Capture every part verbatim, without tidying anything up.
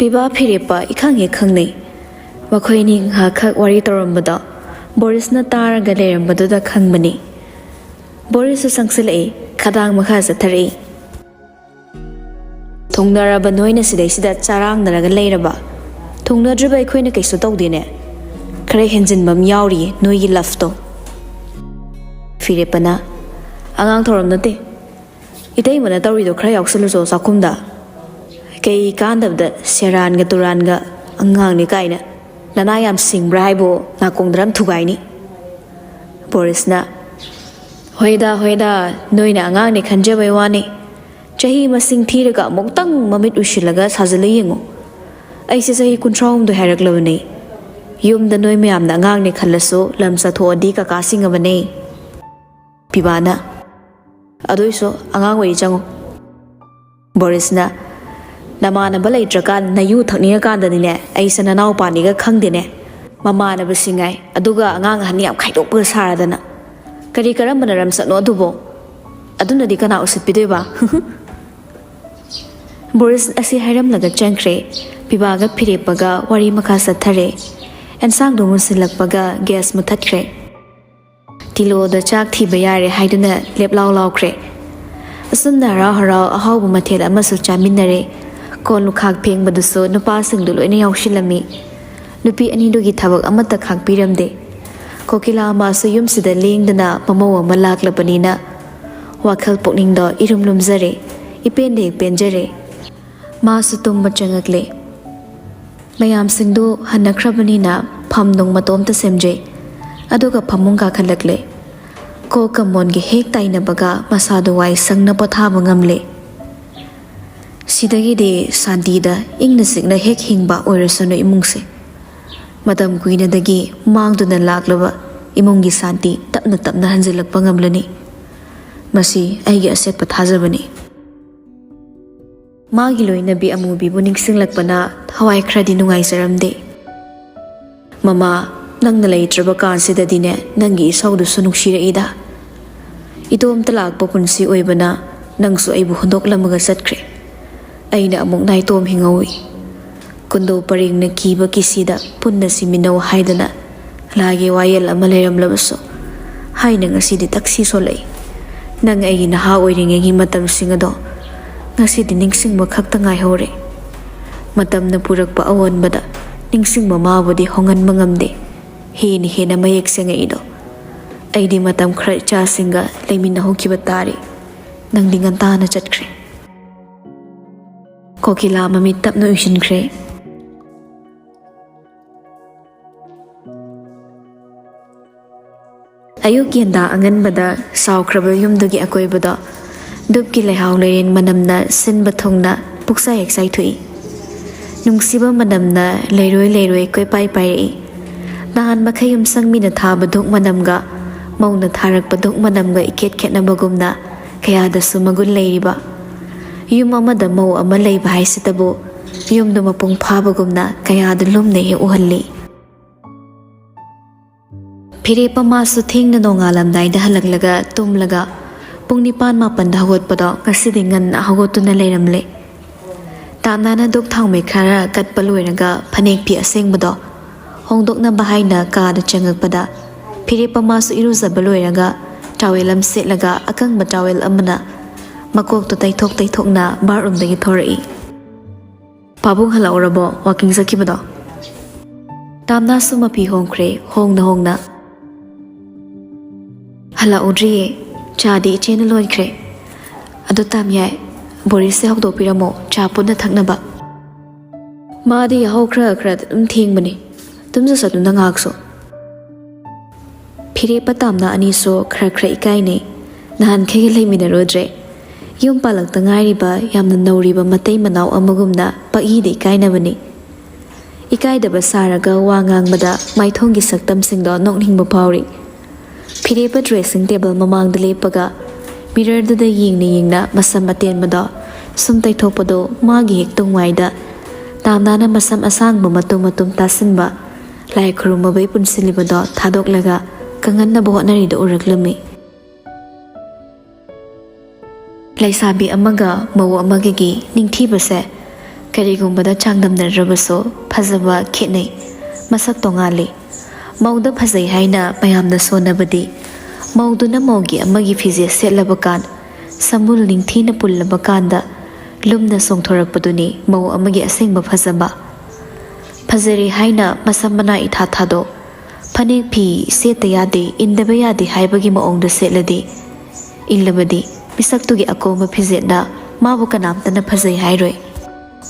ꯄꯤꯕꯥ ꯐꯤꯔꯦꯞꯄ ꯏꯈꯪ ꯍꯦꯛ ꯈꯪꯅꯩ꯫ ꯃꯈꯣꯏꯅꯤ ꯉꯥꯏꯍꯥꯛꯈꯛ ꯋꯥꯔꯤ ꯇꯧꯔꯝꯕꯗꯣ ꯕꯣꯔꯤꯁꯅ ꯇꯥꯔꯒ ꯂꯩꯔꯝꯕꯗꯨꯗ ꯈꯪꯕꯅꯤ꯫ ꯕꯣꯔꯤꯁꯁꯨ ꯆꯪꯁꯤꯜꯂꯛꯏ, ꯈꯗꯥꯡ ꯃꯈꯥ ꯆꯠꯊꯔꯛꯏ꯫ "ꯊꯨꯡꯅꯔꯕ ꯅꯣꯏꯅ ꯁꯤꯗꯩꯁꯤꯗ ꯆꯔꯥꯡꯅꯔꯒ ꯂꯩꯔꯕ? ꯊꯨꯡꯅꯗ꯭ꯔꯤꯕ ꯑꯩꯈꯣꯏꯅ ꯀꯩꯁꯨ ꯇꯧꯗꯦꯅꯦ꯫ ꯈꯔ ꯍꯦꯟꯖꯤꯟꯕ ꯑꯃ ꯌꯥꯎꯔꯤꯌꯦ ꯅꯣꯏꯒꯤ ꯂꯞꯇꯣ꯫" ꯐꯤꯔꯦꯞꯄꯅ, "ꯑꯉꯥꯡ ꯊꯧꯔꯝ ꯅꯠꯇꯦ꯫ ꯏꯇꯩꯃꯅ ꯇꯧꯔꯤꯗꯣ ꯈꯔ ꯌꯥꯎꯁꯜꯂꯨꯆꯣ ꯆꯥꯛꯈꯨꯝꯗ꯫ ꯀꯩ ꯀꯥꯟꯗꯕꯗ ꯁꯦꯔꯥꯟꯒ ꯇꯨꯔꯥꯟꯒ ꯑꯉꯥꯡꯅꯤ ꯀꯥꯏꯅ꯫ ꯅꯅꯥ ꯌꯥꯝ ꯁꯤꯡꯕ꯭ꯔꯥ ꯍꯥꯏꯕꯨ ꯅꯥꯀꯣꯡꯗ ꯔꯝ ꯊꯨꯒꯥꯏꯅꯤ꯫" ꯕꯣꯔꯤꯁꯅ, "ꯍꯣꯏꯗ, ꯍꯣꯏꯗ, ꯅꯣꯏꯅ ꯑꯉꯥꯡꯅꯦ ꯈꯟꯖꯕꯩ ꯋꯥꯅꯤ꯫ ꯆꯍꯤ ꯃꯁꯤꯡ ꯊꯤꯔꯒ ꯑꯃꯨꯛꯇꯪ ꯃꯃꯤꯠ ꯎꯏꯁꯤꯜꯂꯒ ꯁꯥꯖꯤꯜꯂ ꯌꯦꯡꯉꯨ꯫ ꯑꯩꯁꯦ ꯆꯍꯤ ꯀꯨꯟꯊ꯭ꯔꯥ ꯍꯨꯝꯗꯣꯏ ꯍꯥꯏꯔꯛꯂꯕꯅꯤ꯫ ꯌꯨꯝꯗ ꯅꯣꯏ ꯃꯌꯥꯝꯅ ꯑꯉꯥꯡꯅꯦ ꯈꯜꯂꯁꯨ ꯂꯝ ꯆꯠꯊꯣꯛꯑꯗꯤ ꯀꯀꯥ ꯁꯤꯡꯉꯕꯅꯦ꯫" ꯄꯤꯕꯥꯅ, "ꯑꯗꯨꯏꯁꯨ ꯑꯉꯥꯡ ꯑꯣꯏꯔꯤ ꯆꯪꯉꯨ꯫" ꯕꯣꯔꯤꯁꯅ, "ꯅꯃꯥꯟꯅꯕ ꯂꯩꯇ꯭ꯔꯀꯥꯟ ꯅꯌꯨ ꯊꯛꯅꯤꯡꯉꯀꯥꯟꯗꯅꯤꯅꯦ ꯑꯩꯁꯦ ꯅꯅꯥꯎꯄꯥꯅꯤꯒ ꯈꯪꯗꯦꯅꯦ꯫ ꯃꯃꯥꯟꯅꯕꯁꯤꯡ ꯍꯥꯏ, ꯑꯗꯨꯒ ꯑꯉꯥꯡ ꯑꯍꯟ ꯌꯥꯝ ꯈꯥꯏꯗꯣꯛꯄꯒ ꯁꯥꯔꯗꯅ꯫ ꯀꯔꯤ ꯀꯔꯝꯕꯅ ꯔꯝ ꯆꯠꯅꯣ ꯑꯗꯨꯕꯣ? ꯑꯗꯨꯅꯗꯤ ꯀꯅꯥ ꯎꯁꯤꯠꯄꯤꯗꯣꯏꯕ?" ꯕꯣꯔꯤꯁ ꯑꯁꯤ ꯍꯥꯏꯔꯝꯂꯒ ꯆꯪꯈ꯭ꯔꯦ꯫ ꯄꯤꯕꯥꯒ ꯐꯤꯔꯦꯞꯄꯒ ꯋꯥꯔꯤ ꯃꯈꯥ ꯆꯠꯊꯔꯦ꯫ ꯑꯦꯟꯁꯥꯡꯗꯣ ꯃꯨꯟꯁꯤꯜꯂꯛꯄꯒ ꯒ꯭ꯌꯥꯁ ꯃꯨꯊꯠꯈ꯭ꯔꯦ꯫ ꯇꯤꯂꯣꯗ ꯆꯥꯛ ꯊꯤꯕ ꯌꯥꯔꯦ ꯍꯥꯏꯗꯨꯅ ꯂꯦꯞꯂꯥꯎ ꯂꯥꯎꯈ꯭ꯔꯦ꯫ ꯑꯁꯨꯝꯅ ꯍꯔꯥꯎ ꯍꯔꯥꯎ ꯑꯍꯥꯎꯕ ꯃꯊꯦꯜ ꯑꯃꯁꯨ ꯆꯥꯃꯤꯟꯅꯔꯦ꯫ ꯀꯣꯜ ꯂꯨꯈꯥꯛ ꯐꯦꯡꯕꯗꯨꯁꯨ ꯅꯨꯄꯥꯁꯤꯡꯗꯨ ꯂꯣꯏꯅ ꯌꯥꯎꯁꯤꯜꯂꯝꯃꯤ꯫ ꯅꯨꯄꯤ ꯑꯅꯤꯗꯨꯒꯤ ꯊꯕꯛ ꯑꯃꯠꯇ ꯈꯥꯛꯄꯤꯔꯝꯗꯦ꯫ ꯀꯣꯀꯤꯂꯥ ꯃꯥꯁꯨ ꯌꯨꯝꯁꯤꯗ ꯂꯦꯡꯗꯅ ꯃꯃꯧ ꯑꯃ ꯂꯥꯛꯂꯕꯅꯤꯅ ꯋꯥꯈꯜ ꯄꯨꯛꯅꯤꯡꯗꯣ ꯏꯔꯨꯝ ꯂꯨꯝꯖꯔꯦ, ꯏꯄꯦꯟꯗ ꯍꯦꯛ ꯄꯦꯟꯖꯔꯦ꯫ ꯃꯥꯁꯨ ꯇꯨꯝꯕ ꯆꯪꯉꯛꯂꯦ꯫ ꯃꯌꯥꯝꯁꯤꯡꯗꯨ ꯍꯟꯅꯈ꯭ꯔꯕꯅꯤꯅ ꯐꯝ ꯅꯨꯡ ꯃꯇꯣꯝꯇ ꯁꯦꯝꯖꯩ꯫ ꯑꯗꯨꯒ ꯐꯃꯨꯡ ꯀꯥꯈꯠꯂꯛꯂꯦ꯫ ꯀꯣꯛꯀ ꯃꯣꯟꯒ ꯍꯦꯛ ꯇꯥꯏꯅꯕꯒ ꯃꯁꯥꯗꯨ ꯋꯥꯏ ꯁꯪꯅ ꯄꯣꯊꯥꯕ ꯉꯝꯂꯦ꯫ ꯁꯤꯗꯒꯤꯗꯤ ꯁꯥꯟꯇꯤꯗ ꯏꯪꯅ ꯆꯤꯛꯅ ꯍꯦꯛ ꯍꯤꯡꯕ ꯑꯣꯏꯔꯁꯅꯨ ꯏꯃꯨꯡꯁꯦ꯫ ꯃꯇꯝ ꯀꯨꯏꯅꯗꯒꯤ ꯃꯥꯡꯗꯨꯅ ꯂꯥꯛꯂꯕ ꯏꯃꯨꯡꯒꯤ ꯁꯥꯟꯇꯤ ꯇꯞꯅ ꯇꯞꯅ ꯍꯟꯖꯤꯜꯂꯛꯄ ꯉꯝꯂꯅꯤ꯫ ꯃꯁꯤ ꯑꯩꯒꯤ ꯑꯆꯦꯠꯄ ꯊꯥꯖꯕꯅꯤ꯫ ꯃꯥꯒꯤ ꯂꯣꯏꯅꯕꯤ ꯑꯃꯨꯕꯤꯕꯨ ꯅꯤꯡꯁꯤꯡꯂꯛꯄꯅ ꯊꯋꯥꯏ ꯈꯔꯗꯤ ꯅꯨꯡꯉꯥꯏꯖꯔꯝꯗꯦ꯫ "ꯃꯃꯥ, ꯅꯪꯅ ꯂꯩꯇ꯭ꯔꯕ ꯀꯥꯟꯁꯤꯗꯗꯤꯅꯦ, ꯅꯪꯒꯤ ꯏꯁꯧꯗꯨꯁꯨ ꯅꯨꯡꯁꯤꯔꯛꯏꯗ꯫ ꯏꯇꯣꯝꯇ ꯂꯥꯛꯄ ꯄꯨꯟꯁꯤ ꯑꯣꯏꯕꯅ ꯅꯪꯁꯨ ꯑꯩꯕꯨ ꯍꯨꯟꯗꯣꯛꯂꯝꯃꯒ ꯆꯠꯈ꯭ꯔꯦ꯫ ꯑꯩꯅ ꯑꯃꯨꯛ ꯅꯥꯏꯇꯣꯝ ꯍꯤꯡꯍꯧꯏ꯫ ꯀꯨꯟꯗꯣ ꯄꯔꯦꯡꯅ ꯀꯤꯕ ꯀꯤꯁꯤꯗ ꯄꯨꯟꯅ ꯁꯤꯃꯤꯟꯅꯧ ꯍꯥꯏꯗꯅ ꯂꯥꯏꯒꯤ ꯋꯥꯌꯦꯜ ꯑꯃ ꯂꯩꯔꯝꯂꯕꯁꯨ, ꯍꯥꯏꯅ ꯉꯁꯤꯗꯤ ꯇꯛꯁꯤ ꯁꯣꯜꯂꯛꯏ꯫ ꯅꯪ ꯑꯩꯒꯤ ꯅꯍꯥ ꯑꯣꯏꯔꯤꯉꯩꯒꯤ ꯃꯇꯝꯁꯤꯡ ꯑꯗꯣ ꯉꯁꯤꯗꯤ ꯅꯤꯡꯁꯤꯡꯕ ꯈꯛꯇ ꯉꯥꯏꯍꯧꯔꯦ꯫ ꯃꯇꯝꯅ ꯄꯨꯔꯛꯄ ꯑꯑꯣꯟꯕꯗ ꯅꯤꯡꯁꯤꯡꯕ ꯃꯥꯕꯨꯗꯤ ꯍꯣꯡꯍꯟꯕ ꯉꯝꯗꯦ꯫ ꯍꯦꯟꯅ ꯍꯦꯟꯅ ꯃꯌꯦꯛ ꯁꯦꯡꯉꯛꯏꯗꯣ꯫ ꯑꯩꯗꯤ ꯃꯇꯝ ꯈꯔ ꯏꯆꯥꯁꯤꯡꯒ ꯂꯩꯃꯤꯟꯅꯍꯧꯈꯤꯕ ꯇꯥꯔꯦ꯫ ꯅꯪꯗꯤ ꯉꯟꯇꯥꯅ ꯆꯠꯈ꯭ꯔꯦ꯫ ꯀꯣꯀꯤꯂꯥ ꯃꯃꯤꯠ ꯇꯞꯅ ꯎꯏꯁꯤꯟꯈ꯭ꯔꯦ꯫ ꯑꯌꯨꯛ ꯌꯦꯟꯗꯥ ꯑꯉꯟꯕꯗ ꯁꯥꯎꯈ꯭ꯔꯕ ꯌꯨꯝꯗꯨꯒꯤ ꯑꯀꯣꯏꯕꯗꯣ ꯙꯨꯞꯀꯤ ꯂꯩꯍꯥꯎ ꯂꯩꯔꯦꯟ ꯃꯅꯝꯅ ꯁꯤꯟꯕ ꯊꯨꯡꯅ ꯄꯨꯛꯆꯥꯏ ꯍꯦꯛ ꯆꯥꯏꯊꯣꯛꯏ꯫ ꯅꯨꯡꯁꯤꯕ ꯃꯅꯝꯅ ꯂꯩꯔꯣꯏ ꯂꯩꯔꯣꯏ ꯀꯣꯏꯄꯥꯏ ꯄꯥꯏꯔꯛꯏ꯫ ꯅꯍꯥꯟ ꯃꯈꯩ ꯌꯨꯝꯁꯪ ꯃꯤꯅ ꯊꯥꯕ ꯙꯨꯛ ꯃꯅꯝꯒ ꯃꯧꯅ ꯊꯥꯔꯛꯄ ꯙꯨꯛ ꯃꯅꯝꯒ ꯏꯈꯦꯠ ꯈꯦꯠꯅꯕꯒꯨꯝꯅ ꯀꯌꯥꯗꯁꯨ ꯃꯒꯨꯟ ꯂꯩꯔꯤꯕ꯫ ꯌꯨꯝ ꯑꯃꯗ ꯃꯧ ꯑꯃ ꯂꯩꯕ ꯍꯥꯏꯁꯤꯇꯕꯨ ꯌꯨꯝꯗꯨ ꯃꯄꯨꯡ ꯐꯥꯕꯒꯨꯝꯅ ꯀꯌꯥꯗ ꯂꯨꯝꯅ ꯍꯦꯛ ꯎꯍꯜꯂꯤ꯫ ꯐꯤꯔꯦꯞꯄ ꯃꯥꯁꯨ ꯊꯦꯡꯅ ꯅꯣꯡꯉꯥꯜꯂꯝꯗꯥꯏꯗ ꯍꯜꯂꯛꯂꯒ ꯇꯨꯝꯂꯒ ꯄꯨꯡ ꯅꯤꯄꯥꯟ ꯃꯥꯄꯟꯗ ꯍꯧꯒꯠꯄꯗꯣ ꯉꯁꯤꯗꯤ ꯉꯟꯅ ꯍꯧꯒꯠꯇꯨꯅ ꯂꯩꯔꯝꯂꯦ꯫ ꯇꯥꯝꯅꯥꯅ ꯙꯨꯛ ꯊꯥꯎꯃꯩ ꯈꯔ ꯀꯠꯄ ꯂꯣꯏꯔꯒ ꯐꯅꯦꯛ ꯐꯤ ꯑꯁꯦꯡꯕꯗꯣ ꯍꯣꯡꯗꯣꯛꯅꯕ ꯍꯥꯏꯅ ꯀꯥꯗ ꯆꯪꯉꯛꯄꯗ ꯐꯤꯔꯦꯞꯄ ꯃꯥꯁꯨ ꯏꯔꯨꯖꯕ ꯂꯣꯏꯔꯒ ꯇꯥꯋꯦꯜ ꯑꯃ ꯁꯦꯠꯂꯒ ꯑꯀꯪꯕ ꯇꯥꯋꯦꯜ ꯑꯃꯅ ꯃꯀꯣꯛꯇꯣ ꯇꯩꯊꯣꯛ ꯇꯩꯊꯣꯛꯅ ꯕꯥꯠꯔꯨꯝꯗꯒꯤ ꯊꯣꯔꯛꯏ꯫ ꯄꯥꯕꯨꯡ ꯍꯜꯂꯛꯎꯔꯕꯣ ꯋꯥꯀꯤꯡ ꯆꯠꯈꯤꯕꯗꯣ? ꯇꯥꯝꯅꯥꯁꯨ ꯃꯐꯤ ꯍꯣꯡꯈ꯭ꯔꯦ ꯍꯣꯡꯅ ꯍꯣꯡꯅ꯫ ꯍꯜꯂꯛꯎꯗ꯭ꯔꯤꯌꯦ꯫ ꯆꯥꯗꯤ ꯏꯆꯦꯅ ꯂꯣꯟꯈ꯭ꯔꯦ꯫ ꯑꯗꯣ ꯇꯥꯝꯌꯥꯏ, ꯕꯣꯔꯤꯁꯁꯦ ꯍꯧꯗꯣꯛꯄꯤꯔꯝꯃꯣ ꯆꯥ ꯄꯨꯟꯅ ꯊꯛꯅꯕ꯫ ꯃꯥꯗꯤ ꯌꯥꯍꯧ ꯈꯔ ꯈꯔ ꯑꯗꯨꯝ ꯊꯦꯡꯕꯅꯦ꯫ ꯇꯨꯝꯖꯁꯅꯨꯗ ꯉꯥꯏꯍꯥꯛꯁꯨ꯫ ꯐꯤꯔꯦꯞꯄ ꯇꯥꯝꯅ ꯑꯅꯤꯁꯨ ꯈꯔ ꯈꯔ ꯏꯀꯥꯏꯅꯩ꯫ ꯅꯍꯥꯟꯈꯩꯒ ꯂꯩꯃꯤꯟꯅꯔꯨꯗ꯭ꯔꯦ꯫ ꯌꯨꯝ ꯄꯥꯜꯂꯛꯇ ꯉꯥꯏꯔꯤꯕ ꯌꯥꯝꯅ ꯅꯧꯔꯤꯕ ꯃꯇꯩ ꯃꯅꯥꯎ ꯑꯃꯒꯨꯝꯅ ꯄꯛꯏꯗ ꯏꯀꯥꯏꯅꯕꯅꯤ꯫ ꯏꯀꯥꯏꯗꯕ ꯁꯥꯔꯒ ꯋꯥ ꯉꯥꯡꯕꯗ ꯃꯥꯏꯊꯣꯡꯒꯤ ꯁꯛꯇꯝꯁꯤꯡꯗꯣ ꯅꯣꯛꯅꯤꯡꯕ ꯐꯥꯎꯔꯤ꯫ ꯐꯤꯔꯦꯞꯄ ꯗ꯭ꯔꯦꯁꯤꯡ ꯇꯦꯕꯜ ꯃꯃꯥꯡꯗ ꯂꯦꯞꯄꯒ ꯃꯤꯔꯔꯗꯨꯗ ꯌꯦꯡꯅ ꯌꯦꯡꯅ ꯃꯁꯝ ꯑꯇꯦꯟꯕꯗꯣ ꯁꯨꯝ ꯇꯩꯊꯣꯛꯄꯗꯣ ꯃꯥꯒꯤ ꯍꯦꯛ ꯇꯨꯡꯋꯥꯏꯗ ꯇꯥꯝꯅꯥꯅ ꯃꯁꯝ ꯑꯁꯥꯡꯕ ꯃꯇꯨꯝ ꯃꯇꯨꯝ ꯇꯥꯁꯤꯟꯕ ꯂꯥꯏ ꯈꯨꯔꯨꯝꯃꯕꯩ ꯄꯨꯟꯁꯤꯜꯂꯤꯕꯗꯣ ꯊꯥꯗꯣꯛꯂꯒ ꯀꯪꯍꯟꯅꯕ ꯍꯣꯠꯅꯔꯤꯗꯣ ꯎꯔꯛꯂꯝꯃꯤ꯫ ꯂꯩꯁꯥꯕꯤ ꯑꯃꯒ ꯃꯧ ꯑꯃꯒꯒꯤ ꯅꯤꯡꯊꯤꯕꯁꯦ ꯀꯔꯤꯒꯨꯝꯕꯗ ꯆꯥꯡꯗꯝꯅꯔꯕꯁꯨ ꯐꯖꯕ ꯈꯦꯠꯅꯩ, ꯃꯁꯛ ꯇꯣꯉꯥꯜꯂꯤ꯫ ꯃꯧꯗ ꯐꯖꯩ ꯍꯥꯏꯅ ꯃꯌꯥꯝꯅ ꯁꯣꯟꯅꯕꯗꯤ, ꯃꯧꯗꯨꯅ ꯃꯧꯒꯤ ꯑꯃꯒꯤ ꯐꯤꯖꯦꯠ ꯁꯦꯠꯂꯕ ꯀꯥꯟ, ꯁꯝꯕꯨꯜ ꯅꯤꯡꯊꯤꯅ ꯄꯨꯜꯂꯕ ꯀꯥꯟꯗ ꯂꯨꯝꯅ ꯆꯣꯡꯊꯣꯔꯛꯄꯗꯨꯅꯤ ꯃꯧ ꯑꯃꯒꯤ ꯑꯁꯦꯡꯕ ꯐꯖꯕ꯫ ꯐꯖꯔꯦ ꯍꯥꯏꯅ ꯃꯁꯝ ꯃꯅꯥ ꯏꯊꯥ ꯊꯥꯗꯣꯛ, ꯐꯅꯦꯛ ꯐꯤ ꯁꯦꯠꯇ ꯌꯥꯗꯦ, ꯏꯟꯗꯕ ꯌꯥꯗꯦ ꯍꯥꯏꯕꯒꯤ ꯃꯑꯣꯡꯗ ꯁꯦꯠꯂꯗꯤ, ꯏꯜꯂꯕꯗꯤ ꯃꯤꯁꯛꯇꯨꯒꯤ ꯑꯀꯣꯝꯕ ꯐꯤꯖꯦꯠꯅ ꯃꯥꯕꯨ ꯀꯅꯥꯝꯇꯅ ꯐꯖꯩ ꯍꯥꯏꯔꯣꯏ꯫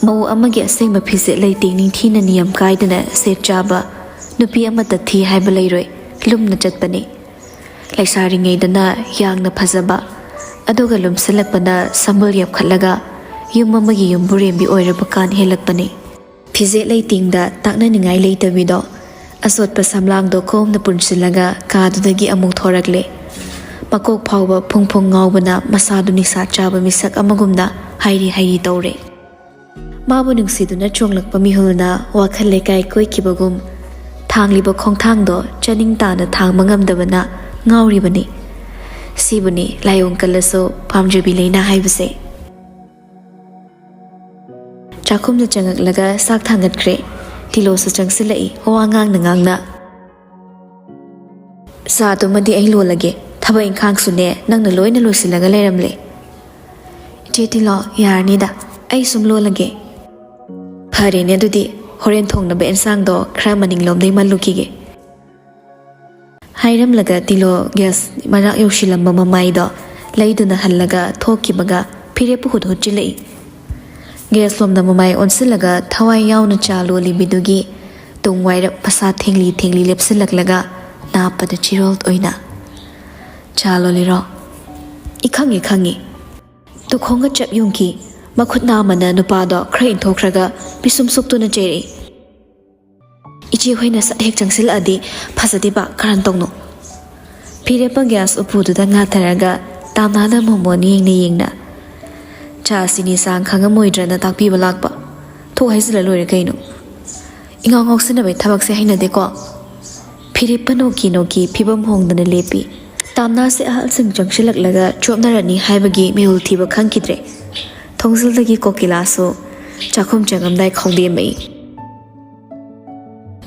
ꯃꯧ ꯑꯃꯒꯤ ꯑꯁꯦꯡꯕ ꯐꯤꯖꯦꯠ ꯂꯩꯇꯦꯡ ꯅꯤꯡꯊꯤꯅ ꯅꯤꯌꯝ ꯀꯥꯏꯗꯅ ꯁꯦꯠ ꯆꯥꯕ ꯅꯨꯄꯤ ꯑꯃꯠꯇ ꯊꯤ ꯍꯥꯏꯕ ꯂꯩꯔꯣꯏ, ꯂꯨꯝꯅ ꯆꯠꯄꯅꯤ꯫ ꯂꯩꯁꯥꯔꯤꯉꯩꯗꯅ ꯌꯥꯡꯅ ꯐꯖꯕ, ꯑꯗꯨꯒ ꯂꯨꯝꯁꯤꯜꯂꯛꯄꯅ ꯁꯝꯕꯜ ꯌꯥꯞꯈꯠꯂꯒ ꯌꯨꯝ ꯑꯃꯒꯤ ꯌꯨꯝꯕꯨꯔꯦꯝꯕꯤ ꯑꯣꯏꯔꯕ ꯀꯥꯟ ꯍꯦꯜꯂꯛꯄꯅꯤ꯫ ꯐꯤꯖꯦꯠ ꯂꯩꯇꯦꯡꯗ ꯇꯥꯛꯅꯅꯤꯡꯉꯥꯏ ꯂꯩꯇꯕꯤꯗꯣ, ꯑꯆꯣꯠꯄ ꯁꯝꯂꯥꯡꯗꯣ ꯀꯣꯝꯅ ꯄꯨꯟꯁꯤꯜꯂꯒ ꯀꯥꯗꯨꯗꯒꯤ ꯑꯃꯨꯛ ꯊꯣꯔꯛꯂꯦ꯫ ꯃꯀꯣꯛ ꯐꯥꯎꯕ ꯐꯨꯡ ꯐꯨꯡ ꯉꯥꯎꯕꯅ ꯃꯁꯥꯗꯨ ꯅꯤꯁꯥ ꯆꯥꯕ ꯃꯤꯁꯛ ꯑꯃꯒꯨꯝꯅ ꯍꯥꯏꯔꯤ ꯍꯥꯏꯔꯤ ꯇꯧꯔꯦ꯫ ꯃꯥꯕꯨ ꯅꯨꯡꯁꯤꯗꯨꯅ ꯆꯣꯡꯂꯛꯄ ꯃꯤꯍꯨꯜꯅ ꯋꯥꯈꯜ ꯂꯩꯀꯥꯏ ꯀꯣꯏꯈꯤꯕꯒꯨꯝ, ꯊꯥꯡꯂꯤꯕ ꯈꯣꯡꯊꯥꯡꯗꯣ ꯆꯅꯤꯡ ꯇꯥꯅ ꯊꯥꯡꯕ ꯉꯝꯗꯕꯅ ꯉꯥꯎꯔꯤꯕꯅꯤ꯫ ꯁꯤꯕꯨꯅꯤ ꯂꯥꯏꯑꯣꯡ ꯀꯜꯂꯁꯨ ꯄꯥꯝꯖꯕꯤ ꯂꯩꯅꯥ ꯍꯥꯏꯕꯁꯦ꯫ ꯆꯥꯛꯈꯨꯝꯗ ꯆꯪꯉꯛꯂꯒ ꯆꯥꯛ ꯊꯥꯡꯒꯠꯈ꯭ꯔꯦ꯫ ꯇꯤꯂꯣꯁꯨ ꯆꯪꯁꯤꯜꯂꯛꯏ, ꯋꯥ ꯉꯥꯡꯅ ꯉꯥꯡꯅ꯫ "ꯆꯥꯗꯨꯃꯗꯤ ꯑꯩ ꯂꯣꯜꯂꯒꯦ, ꯊꯕꯛ ꯏꯪꯈꯥꯡꯁꯨꯅꯦ ꯅꯪꯅ ꯂꯣꯏꯅ ꯂꯣꯏꯁꯤꯜꯂꯒ ꯂꯩꯔꯝꯂꯦ꯫" "ꯏꯆꯦ ꯇꯤꯂꯣ, ꯌꯥꯔꯅꯤꯗ, ꯑꯩ ꯁꯨꯝ ꯂꯣꯜꯂꯒꯦ꯫" "ꯐꯔꯦꯅꯦ, ꯑꯗꯨꯗꯤ ꯍꯣꯔꯦꯟ ꯊꯣꯡꯅꯕ ꯑꯦꯟꯁꯥꯡꯗꯣ ꯈꯔ ꯃꯅꯤꯡꯂꯣꯝꯗꯩ ꯃꯜꯂꯨꯈꯤꯒꯦ꯫" ꯍꯥꯏꯔꯝꯂꯒ ꯇꯤꯂꯣ ꯒ꯭ꯌꯥꯁ ꯃꯅꯥꯛ ꯌꯧꯁꯤꯜꯂꯝꯕ ꯃꯃꯥꯏꯗꯣ ꯂꯩꯗꯨꯅ ꯍꯜꯂꯒ ꯊꯣꯛꯈꯤꯕꯒ ꯐꯤꯔꯦꯞꯄꯨ ꯍꯨꯠ ꯍꯨꯠꯆꯤꯜꯂꯛꯏ꯫ ꯒ꯭ꯌꯥꯁ ꯂꯣꯝꯗ ꯃꯃꯥꯏ ꯑꯣꯟꯁꯤꯜꯂꯒ ꯊꯋꯥꯏ ꯌꯥꯎꯅ ꯆꯥ ꯂꯣꯜꯂꯤꯕꯤꯗꯨꯒꯤ ꯇꯨꯡ ꯋꯥꯏꯔꯞ ꯃꯁꯥ ꯊꯦꯡꯂꯤ ꯊꯦꯡꯂꯤ ꯂꯦꯞꯁꯤꯜꯂꯛꯂꯒ ꯅꯥꯞꯄꯗ ꯆꯤꯔꯣꯜ ꯑꯣꯏꯅ, "ꯆꯥ ꯂꯣꯜꯂꯤꯔꯣ? ꯏ, ꯈꯪꯉꯤ, ꯈꯪꯉꯤ꯫" ꯇꯨꯈꯣꯡꯒ ꯆꯞ ꯌꯨꯡꯈꯤ꯫ ꯃꯈꯨꯠ ꯅꯥꯝꯃꯅ ꯅꯨꯄꯥꯗꯣ ꯈꯔ ꯏꯟꯊꯣꯛꯈ꯭ꯔꯒ ꯄꯤꯁꯨꯝ ꯁꯨꯛꯇꯨꯅ ꯆꯩꯔꯛꯏ꯫ "ꯏꯆꯦ ꯍꯣꯏꯅ ꯁꯠ ꯍꯦꯛ ꯆꯪꯁꯤꯜꯂꯛꯑꯗꯤ ꯐꯖꯗꯦꯕ, ꯀꯔꯟ ꯇꯧꯅꯨ꯫" ꯐꯤꯔꯦꯞꯄ ꯒ꯭ꯌꯥꯁ ꯎꯄꯨꯗꯨꯗ ꯉꯥꯊꯔꯒ ꯇꯥꯝꯅꯥꯗ ꯃꯣꯃꯣꯟ ꯌꯦꯡꯅ ꯌꯦꯡꯅ, "ꯆꯥ ꯆꯤꯅꯤ ꯆꯥꯡ ꯈꯪꯉꯝꯃꯣꯏꯗ꯭ꯔꯅ ꯇꯥꯛꯄꯤꯕ ꯂꯥꯛꯄ꯫ ꯊꯣꯛ ꯍꯥꯏꯖꯤꯜꯂ ꯂꯣꯏꯔꯦ ꯀꯩꯅꯣ꯫ ꯏꯉꯥꯎ ꯉꯥꯎꯁꯤꯟꯅꯕꯩ ꯊꯕꯛꯁꯦ ꯍꯩꯅꯗꯦꯀꯣ꯫" ꯐꯤꯔꯦꯞꯄ ꯅꯣꯛꯀꯤ ꯅꯣꯛꯀꯤ ꯐꯤꯕꯝ ꯍꯣꯡꯗꯅ ꯂꯦꯞꯄꯤ꯫ ꯇꯥꯝꯅꯥꯁꯦ ꯑꯍꯜꯁꯤꯡ ꯆꯪꯁꯤꯜꯂꯛꯂꯒ ꯆꯣꯞꯅꯔꯅꯤ ꯍꯥꯏꯕꯒꯤ ꯃꯤꯍꯨꯜ ꯊꯤꯕ ꯈꯪꯈꯤꯗ꯭ꯔꯦ꯫ ꯊꯣꯡꯖꯤꯜꯗꯒꯤ ꯀꯣꯀꯤꯂꯥꯁꯨ ꯆꯥꯛꯈꯨꯝ ꯆꯪꯉꯝꯗꯥꯏ ꯈꯧꯗꯦꯝꯃꯛꯏ꯫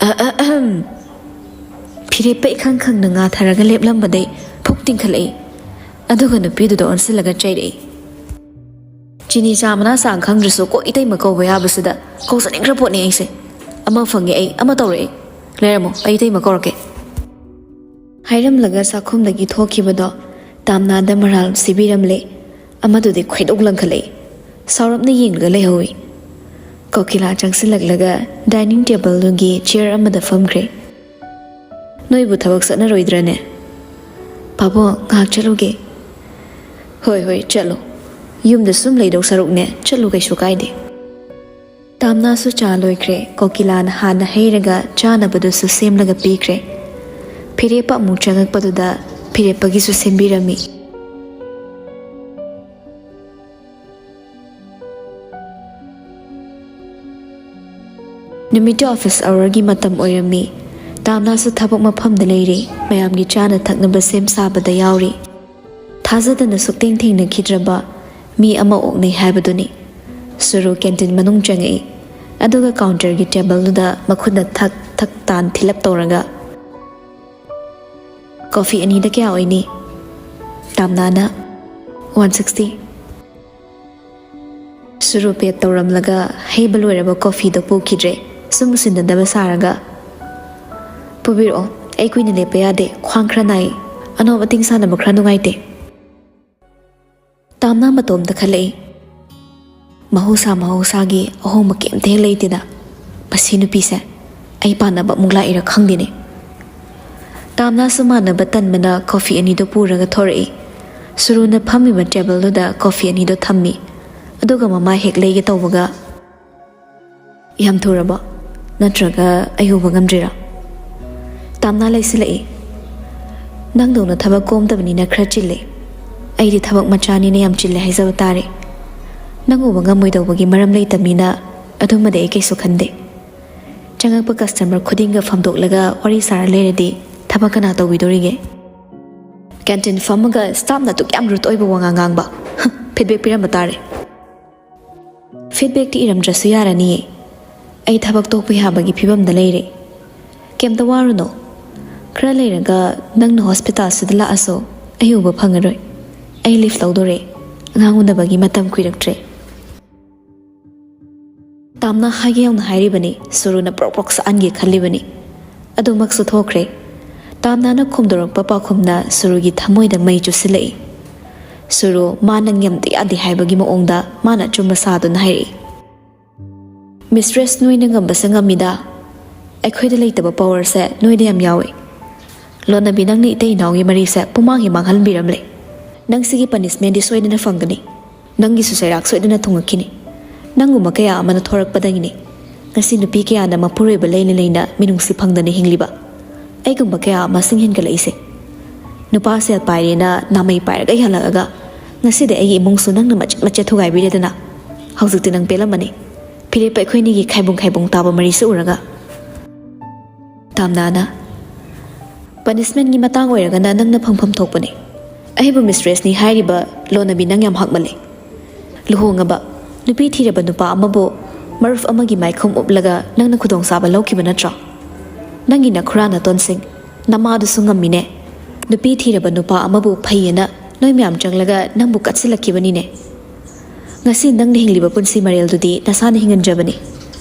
ꯑ, ꯑ, ꯑꯍꯝ꯫ ꯐꯤꯔꯦꯞꯄ ꯏꯈꯪ ꯈꯪꯅ ꯉꯥꯊꯔꯒ ꯂꯦꯞꯂꯝꯕꯗꯩ ꯐꯨꯛ ꯇꯤꯡꯈꯠꯂꯛꯏ꯫ ꯑꯗꯨꯒ ꯅꯨꯄꯤꯗꯨꯗ ꯑꯣꯟꯁꯤꯜꯂꯒ ꯆꯩꯔꯛꯏ꯫ ꯆꯤꯅꯤ ꯆꯥ ꯃꯅꯥ ꯆꯥꯡ ꯈꯪꯗ꯭ꯔꯁꯨ ꯀꯣꯛ ꯏꯇꯩꯃ ꯀꯧꯕ ꯌꯥꯕꯁꯤꯗ ꯀꯧꯖꯅꯤꯡꯈ꯭ꯔ ꯄꯣꯠꯅꯤ ꯑꯩꯁꯦ꯫ ꯑꯃ ꯐꯪꯉꯦ ꯑꯩ, ꯑꯃ ꯇꯧꯔꯛꯑꯦ꯫ ꯂꯩꯔꯝꯃꯣ, ꯑꯩ ꯏꯇꯩꯃ ꯀꯧꯔꯛꯀꯦ꯫ ꯍꯥꯏꯔꯝꯂꯒ ꯆꯥꯛꯈꯨꯝꯗꯒꯤ ꯊꯣꯛꯈꯤꯕꯗꯣ ꯇꯥꯝꯅꯥꯗ ꯃꯔꯥꯜ ꯁꯤꯕꯤꯔꯝꯂꯦ꯫ ꯑꯃꯗꯨꯗꯤ ꯈꯣꯏꯗꯧ ꯂꯪꯈꯠꯂꯛꯏ꯫ ꯁꯥꯎꯔꯞꯅ ꯌꯦꯡꯂꯒ ꯂꯩꯍꯧꯏ꯫ ꯀꯣꯀꯤꯂꯥ ꯆꯪꯁꯤꯜꯂꯛꯂꯒ ꯗꯥꯏꯅꯤꯡ ꯇꯦꯕꯜꯗꯨꯒꯤ ꯆꯤꯌꯔ ꯑꯃꯗ ꯐꯝꯈ꯭ꯔꯦ꯫ "ꯅꯣꯏꯕꯨ ꯊꯕꯛ ꯆꯠꯅꯔꯣꯏꯗ꯭ꯔꯅꯦ?" "ꯄꯥꯕꯨꯡ, ꯉꯥꯏꯍꯥꯛ ꯆꯠꯂꯨꯒꯦ꯫" "ꯍꯣꯏ, ꯍꯣꯏ, ꯆꯠꯂꯣ꯫ ꯌꯨꯝꯗ ꯁꯨꯝ ꯂꯩꯗꯧ ꯁꯔꯨꯛꯅꯦ, ꯆꯠꯂꯨ, ꯀꯩꯁꯨ ꯀꯥꯏꯗꯦ꯫" ꯇꯥꯝꯅꯥꯁꯨ ꯆꯥ ꯂꯣꯏꯈ꯭ꯔꯦ꯫ ꯀꯣꯀꯤꯂꯥꯅ ꯍꯥꯟꯅ ꯍꯩꯔꯒ ꯆꯥꯅꯕꯗꯨꯁꯨ ꯁꯦꯝꯂꯒ ꯄꯤꯈ꯭ꯔꯦ꯫ ꯐꯤꯔꯦꯞꯄ ꯑꯃꯨꯛ ꯆꯪꯉꯛꯄꯗꯨꯗ ꯐꯤꯔꯦꯞꯄꯒꯤꯁꯨ ꯁꯦꯝꯕꯤꯔꯝꯃꯤ꯫ ꯅꯨꯃꯤꯠꯇꯨ ꯑꯣꯐꯤꯁ ꯑꯋꯔꯒꯤ ꯃꯇꯝ ꯑꯣꯏꯔꯝꯃꯤ꯫ ꯇꯥꯝꯅꯥꯁꯨ ꯊꯕꯛ ꯃꯐꯝꯗ ꯂꯩꯔꯤ, ꯃꯌꯥꯝꯒꯤ ꯆꯥꯅ ꯊꯛꯅꯕ ꯁꯦꯝ ꯁꯥꯕꯗ ꯌꯥꯎꯔꯤ꯫ ꯊꯥꯖꯗꯅ ꯁꯨꯛꯊꯦꯡ ꯊꯦꯡꯅꯈꯤꯗ꯭ꯔꯕ ꯃꯤ ꯑꯃ ꯑꯣꯛꯅꯩ ꯍꯥꯏꯕꯗꯨꯅꯤ꯫ ꯁꯨꯔꯨ ꯀꯦꯟꯇꯤꯟ ꯃꯅꯨꯡ ꯆꯪꯉꯛꯏ, ꯑꯗꯨꯒ ꯀꯥꯎꯟꯇꯔꯒꯤ ꯇꯦꯕꯜꯗꯨꯗ ꯃꯈꯨꯠꯅ ꯊꯛ ꯊꯛ ꯇꯥꯟ ꯊꯤꯜꯂꯞ ꯇꯧꯔꯒ, "ꯀꯣꯐꯤ ꯑꯅꯤꯗ ꯀꯌꯥ ꯑꯣꯏꯅꯤ?" ꯇꯥꯝꯅꯥꯅ, "ꯋꯥꯟ ꯁꯤꯛꯁꯇꯤ꯫" ꯁꯨꯔꯨ ꯄꯦꯛ ꯇꯧꯔꯝꯂꯒ ꯍꯩꯕ ꯂꯣꯏꯔꯕ ꯀꯣꯐꯤꯗꯣ ꯄꯨꯈꯤꯗ꯭ꯔꯦ꯫ ꯁꯨꯝ ꯎꯁꯤꯟꯅꯗꯕ ꯁꯥꯔꯒ, "ꯄꯨꯕꯤꯔꯛꯑꯣ, ꯑꯩ ꯀꯨꯏꯅ ꯂꯦꯞꯄ ꯌꯥꯗꯦ, ꯈ꯭ꯋꯥꯡ ꯈꯔ ꯅꯥꯏ, ꯑꯅꯣꯞ ꯑꯇꯤꯡ ꯁꯥꯟꯅꯕ ꯈꯔ ꯅꯨꯡꯉꯥꯏꯇꯦ꯫" ꯇꯥꯝꯅꯥ ꯃꯇꯣꯝꯇ ꯈꯜꯂꯛꯏ꯫ ꯃꯍꯧꯁꯥ ꯃꯍꯧꯁꯥꯒꯤ ꯑꯍꯣꯡꯕ ꯀꯩꯝꯇ ꯍꯦꯛ ꯂꯩꯇꯦꯗ꯫ ꯃꯁꯤ ꯅꯨꯄꯤꯁꯦ ꯑꯩ ꯄꯥꯟꯅꯕ ꯑꯃꯨꯛ ꯂꯥꯛꯏꯔꯥ ꯈꯪꯗꯦꯅꯦ꯫ ꯇꯥꯝꯅꯥꯁꯨ ꯃꯥꯟꯅꯕ ꯇꯟꯕꯅ ꯀꯣꯐꯤ ꯑꯅꯤꯗꯣ ꯄꯨꯔꯒ ꯊꯣꯔꯛꯏ꯫ ꯁꯨꯔꯨꯅ ꯐꯝꯃꯤꯕ ꯇꯦꯕꯜꯗꯨꯗ ꯀꯣꯐꯤ ꯑꯅꯤꯗꯣ ꯊꯝꯃꯤ꯫ ꯑꯗꯨꯒ ꯃꯃꯥꯏ ꯍꯦꯛ ꯂꯩꯒꯦ ꯇꯧꯕꯒ, "ꯌꯥꯝ ꯊꯨꯔꯕꯣ? ꯅꯠꯇ꯭ꯔꯒ ꯑꯩ ꯎꯕ ꯉꯝꯗ꯭ꯔꯤꯔꯣ?" ꯇꯥꯝꯅꯥ ꯂꯩꯁꯤꯜꯂꯛꯏ꯫ "ꯅꯪꯗꯧꯅ ꯊꯕꯛ ꯀꯣꯝꯗꯕꯅꯤꯅ ꯈꯔ ꯆꯤꯜꯂꯦ꯫ ꯑꯩꯗꯤ ꯊꯕꯛ ꯃꯆꯥꯅꯤꯅ ꯌꯥꯝ ꯆꯤꯜꯂꯦ ꯍꯥꯏꯖꯕ ꯇꯥꯔꯦ꯫ ꯅꯪ ꯎꯕ ꯉꯝꯃꯣꯏꯗꯧꯕꯒꯤ ꯃꯔꯝ ꯂꯩꯇꯕꯅꯤꯅ ꯑꯗꯨꯃꯗꯤ ꯑꯩ ꯀꯩꯁꯨ ꯈꯟꯗꯦ꯫ ꯆꯪꯉꯛꯄ ꯀꯁꯇꯃꯔ ꯈꯨꯗꯤꯡꯒ ꯐꯝꯗꯣꯛꯂꯒ ꯋꯥꯔꯤ ꯁꯥꯔ ꯂꯩꯔꯗꯤ ꯊꯕꯛ ꯀꯅꯥ ꯇꯧꯕꯤꯗꯣꯔꯤꯒꯦ? ꯀꯦꯟꯇꯤꯟ ꯐꯝꯃꯒ ꯁ꯭ꯇꯥꯐꯅ ꯑꯗꯨꯛ ꯌꯥꯝ ꯔꯨꯠ ꯑꯣꯏꯕ ꯋꯥꯉꯥꯡ ꯉꯥꯡꯕ, ꯍꯝ, ꯐꯤꯗꯕꯦꯛ ꯄꯤꯔꯝꯕ ꯇꯥꯔꯦ꯫" ꯐꯤꯗꯕꯦꯛꯇꯤ ꯏꯔꯝꯗ꯭ꯔꯁꯨ ꯌꯥꯔꯅꯤꯌꯦ꯫ ꯑꯩ ꯊꯕꯛ ꯇꯣꯛꯄ ꯌꯥꯕꯒꯤ ꯐꯤꯕꯝꯗ ꯂꯩꯔꯦ꯫ ꯀꯩꯝꯇ ꯋꯥꯔꯨꯅꯨ꯫ ꯈꯔ ꯂꯩꯔꯒ ꯅꯪꯅ ꯍꯣꯁꯄꯤꯇꯥꯜꯁꯤꯗ ꯂꯥꯛꯑꯁꯨ ꯑꯩ ꯎꯕ ꯐꯪꯉꯔꯣꯏ꯫ ꯑꯩ ꯂꯤꯐ ꯂꯧꯗꯣꯔꯦ꯫ ꯑꯉꯥꯡ ꯎꯅꯕꯒꯤ ꯃꯇꯝ ꯀꯨꯏꯔꯛꯇ꯭ꯔꯦ꯫ ꯇꯥꯝꯅ ꯍꯥꯏꯒꯦ ꯌꯧꯅ ꯍꯥꯏꯔꯤꯕꯅꯤ꯫ ꯁꯨꯔꯨꯅ ꯄ꯭ꯔꯣꯛ ꯄ꯭ꯔꯣꯛ ꯁꯛꯍꯟꯒꯦ ꯈꯜꯂꯤꯕꯅꯤ꯫ ꯑꯗꯨꯃꯛꯁꯨ ꯊꯣꯛꯈ꯭ꯔꯦ꯫ ꯇꯥꯝꯅꯥꯅ ꯈꯨꯝꯗꯣꯔꯛꯄ ꯄꯥꯎꯈꯨꯝꯅ ꯁꯨꯔꯨꯒꯤ ꯊꯃꯣꯏꯗ ꯃꯩ ꯆꯨꯁꯤꯜꯂꯛꯏ꯫ ꯁꯨꯔꯨ ꯃꯥꯅ ꯉꯝꯗ ꯌꯥꯗꯦ ꯍꯥꯏꯕꯒꯤ ꯃꯑꯣꯡꯗ ꯃꯥꯅ ꯑꯆꯨꯝꯕ ꯁꯥꯗꯨꯅ ꯍꯥꯏꯔꯛꯏ꯫ "ꯃꯤꯁꯇ꯭ꯔꯦꯁ, ꯅꯣꯏꯅ ꯉꯝꯕꯁꯦ ꯉꯝꯃꯤꯗ꯫ ꯑꯩꯈꯣꯏꯗ ꯂꯩꯇꯕ ꯄꯋꯥꯔꯁꯦ ꯅꯣꯏꯗ ꯌꯥꯝ ꯌꯥꯎꯏ꯫ ꯂꯣꯅꯕꯤ, ꯅꯪꯅ ꯏꯇꯩ ꯏꯅꯥꯎꯒꯤ ꯃꯔꯤꯁꯦ ꯄꯨꯃꯥꯡ ꯍꯦꯛ ꯃꯥꯡꯍꯟꯕꯤꯔꯝꯂꯦ꯫ ꯅꯪ ꯁꯤꯒꯤ ꯄꯅꯤꯁꯃꯦꯟꯗꯤ ꯁꯣꯏꯗꯅ ꯐꯪꯒꯅꯤ꯫ ꯅꯪꯒꯤꯁꯨ ꯆꯩꯔꯥꯛ ꯁꯣꯏꯗꯅ ꯊꯨꯡꯉꯛꯈꯤꯅꯤ꯫ ꯅꯪꯒꯨꯝꯕ ꯀꯌꯥ ꯑꯃꯅ ꯊꯣꯔꯛꯄꯗꯒꯤꯅꯤ ꯉꯁꯤ ꯅꯨꯄꯤ ꯀꯌꯥꯅ ꯃꯄꯨꯔꯣꯏꯕ ꯂꯩꯅ ꯂꯩꯅ ꯃꯤꯅꯨꯡꯁꯤ ꯐꯪꯗꯅ ꯍꯤꯡꯂꯤꯕ꯫ ꯑꯩꯒꯨꯝꯕ ꯀꯌꯥ ꯃꯁꯤꯡ ꯍꯦꯟꯒꯠꯂꯛꯏꯁꯦ꯫ ꯅꯨꯄꯥ ꯁꯦꯜ ꯄꯥꯏꯔꯦꯅ ꯅꯥꯃꯩ ꯄꯥꯏꯔꯒ ꯌꯥꯜꯂꯛꯑꯒ ꯉꯁꯤꯗꯤ ꯑꯩꯒꯤ ꯏꯃꯨꯡꯁꯨ ꯅꯪꯅ ꯃꯆꯦꯠ ꯃꯆꯦꯠ ꯊꯨꯒꯥꯏꯕꯤꯔꯦꯗꯅ꯫ ꯍꯧꯖꯤꯛꯇꯤ ꯅꯪ ꯄꯦꯜꯂꯝꯃꯅꯤ꯫ ꯐꯤꯔꯦꯞ ꯑꯩꯈꯣꯏꯅꯤꯒꯤ ꯈꯥꯏꯕꯨꯡ ꯈꯥꯏꯕꯨꯡ ꯇꯥꯕ ꯃꯔꯤꯁꯦ ꯎꯔꯒ꯫ ꯇꯥꯝꯅꯥꯅ, "ꯄꯅꯤꯁꯃꯦꯟꯒꯤ ꯃꯇꯥꯡ ꯑꯣꯏꯔꯒꯅ ꯅꯪꯅ ꯐꯪꯐꯝ ꯊꯣꯛꯄꯅꯤ꯫ ꯑꯩꯕꯨ ꯃꯤꯁꯇ꯭ꯔꯦꯁꯅꯤ ꯍꯥꯏꯔꯤꯕ ꯂꯣꯅꯕꯤ, ꯅꯪ ꯌꯥꯝ ꯍꯥꯛꯃꯜꯂꯤ꯫ ꯂꯨꯍꯣꯡꯉꯕ, ꯅꯨꯄꯤ ꯊꯤꯔꯕ ꯅꯨꯄꯥ ꯑꯃꯕꯨ ꯃꯔꯨꯞ ꯑꯃꯒꯤ ꯃꯥꯏꯈꯨꯝ ꯎꯞꯂꯒ ꯅꯪꯅ ꯈꯨꯗꯣꯡꯆꯥꯕ ꯂꯧꯈꯤꯕ ꯅꯠꯇ꯭ꯔꯣ? ꯅꯪꯒꯤ ꯅꯈꯨꯔꯥ ꯅꯇꯣꯟꯁꯤꯡ, ꯅꯃꯥꯗꯨꯁꯨ ꯉꯝꯃꯤꯅꯦ꯫ ꯅꯨꯄꯤ ꯊꯤꯔꯕ ꯅꯨꯄꯥ ꯑꯃꯕꯨ ꯐꯩꯌꯦꯅ ꯅꯣꯏ ꯃꯌꯥꯝ ꯆꯪꯂꯒ ꯅꯪꯕꯨ ꯀꯠꯁꯤꯜꯂꯛꯈꯤꯕꯅꯤꯅꯦ꯫ ꯉꯁꯤ ꯅꯪꯅ ꯍꯤꯡꯂꯤꯕ ꯄꯨꯟꯁꯤ ꯃꯔꯦꯜꯗꯨꯗꯤ ꯅꯁꯥꯅ ꯍꯤꯡꯍꯟꯖꯕꯅꯤ꯫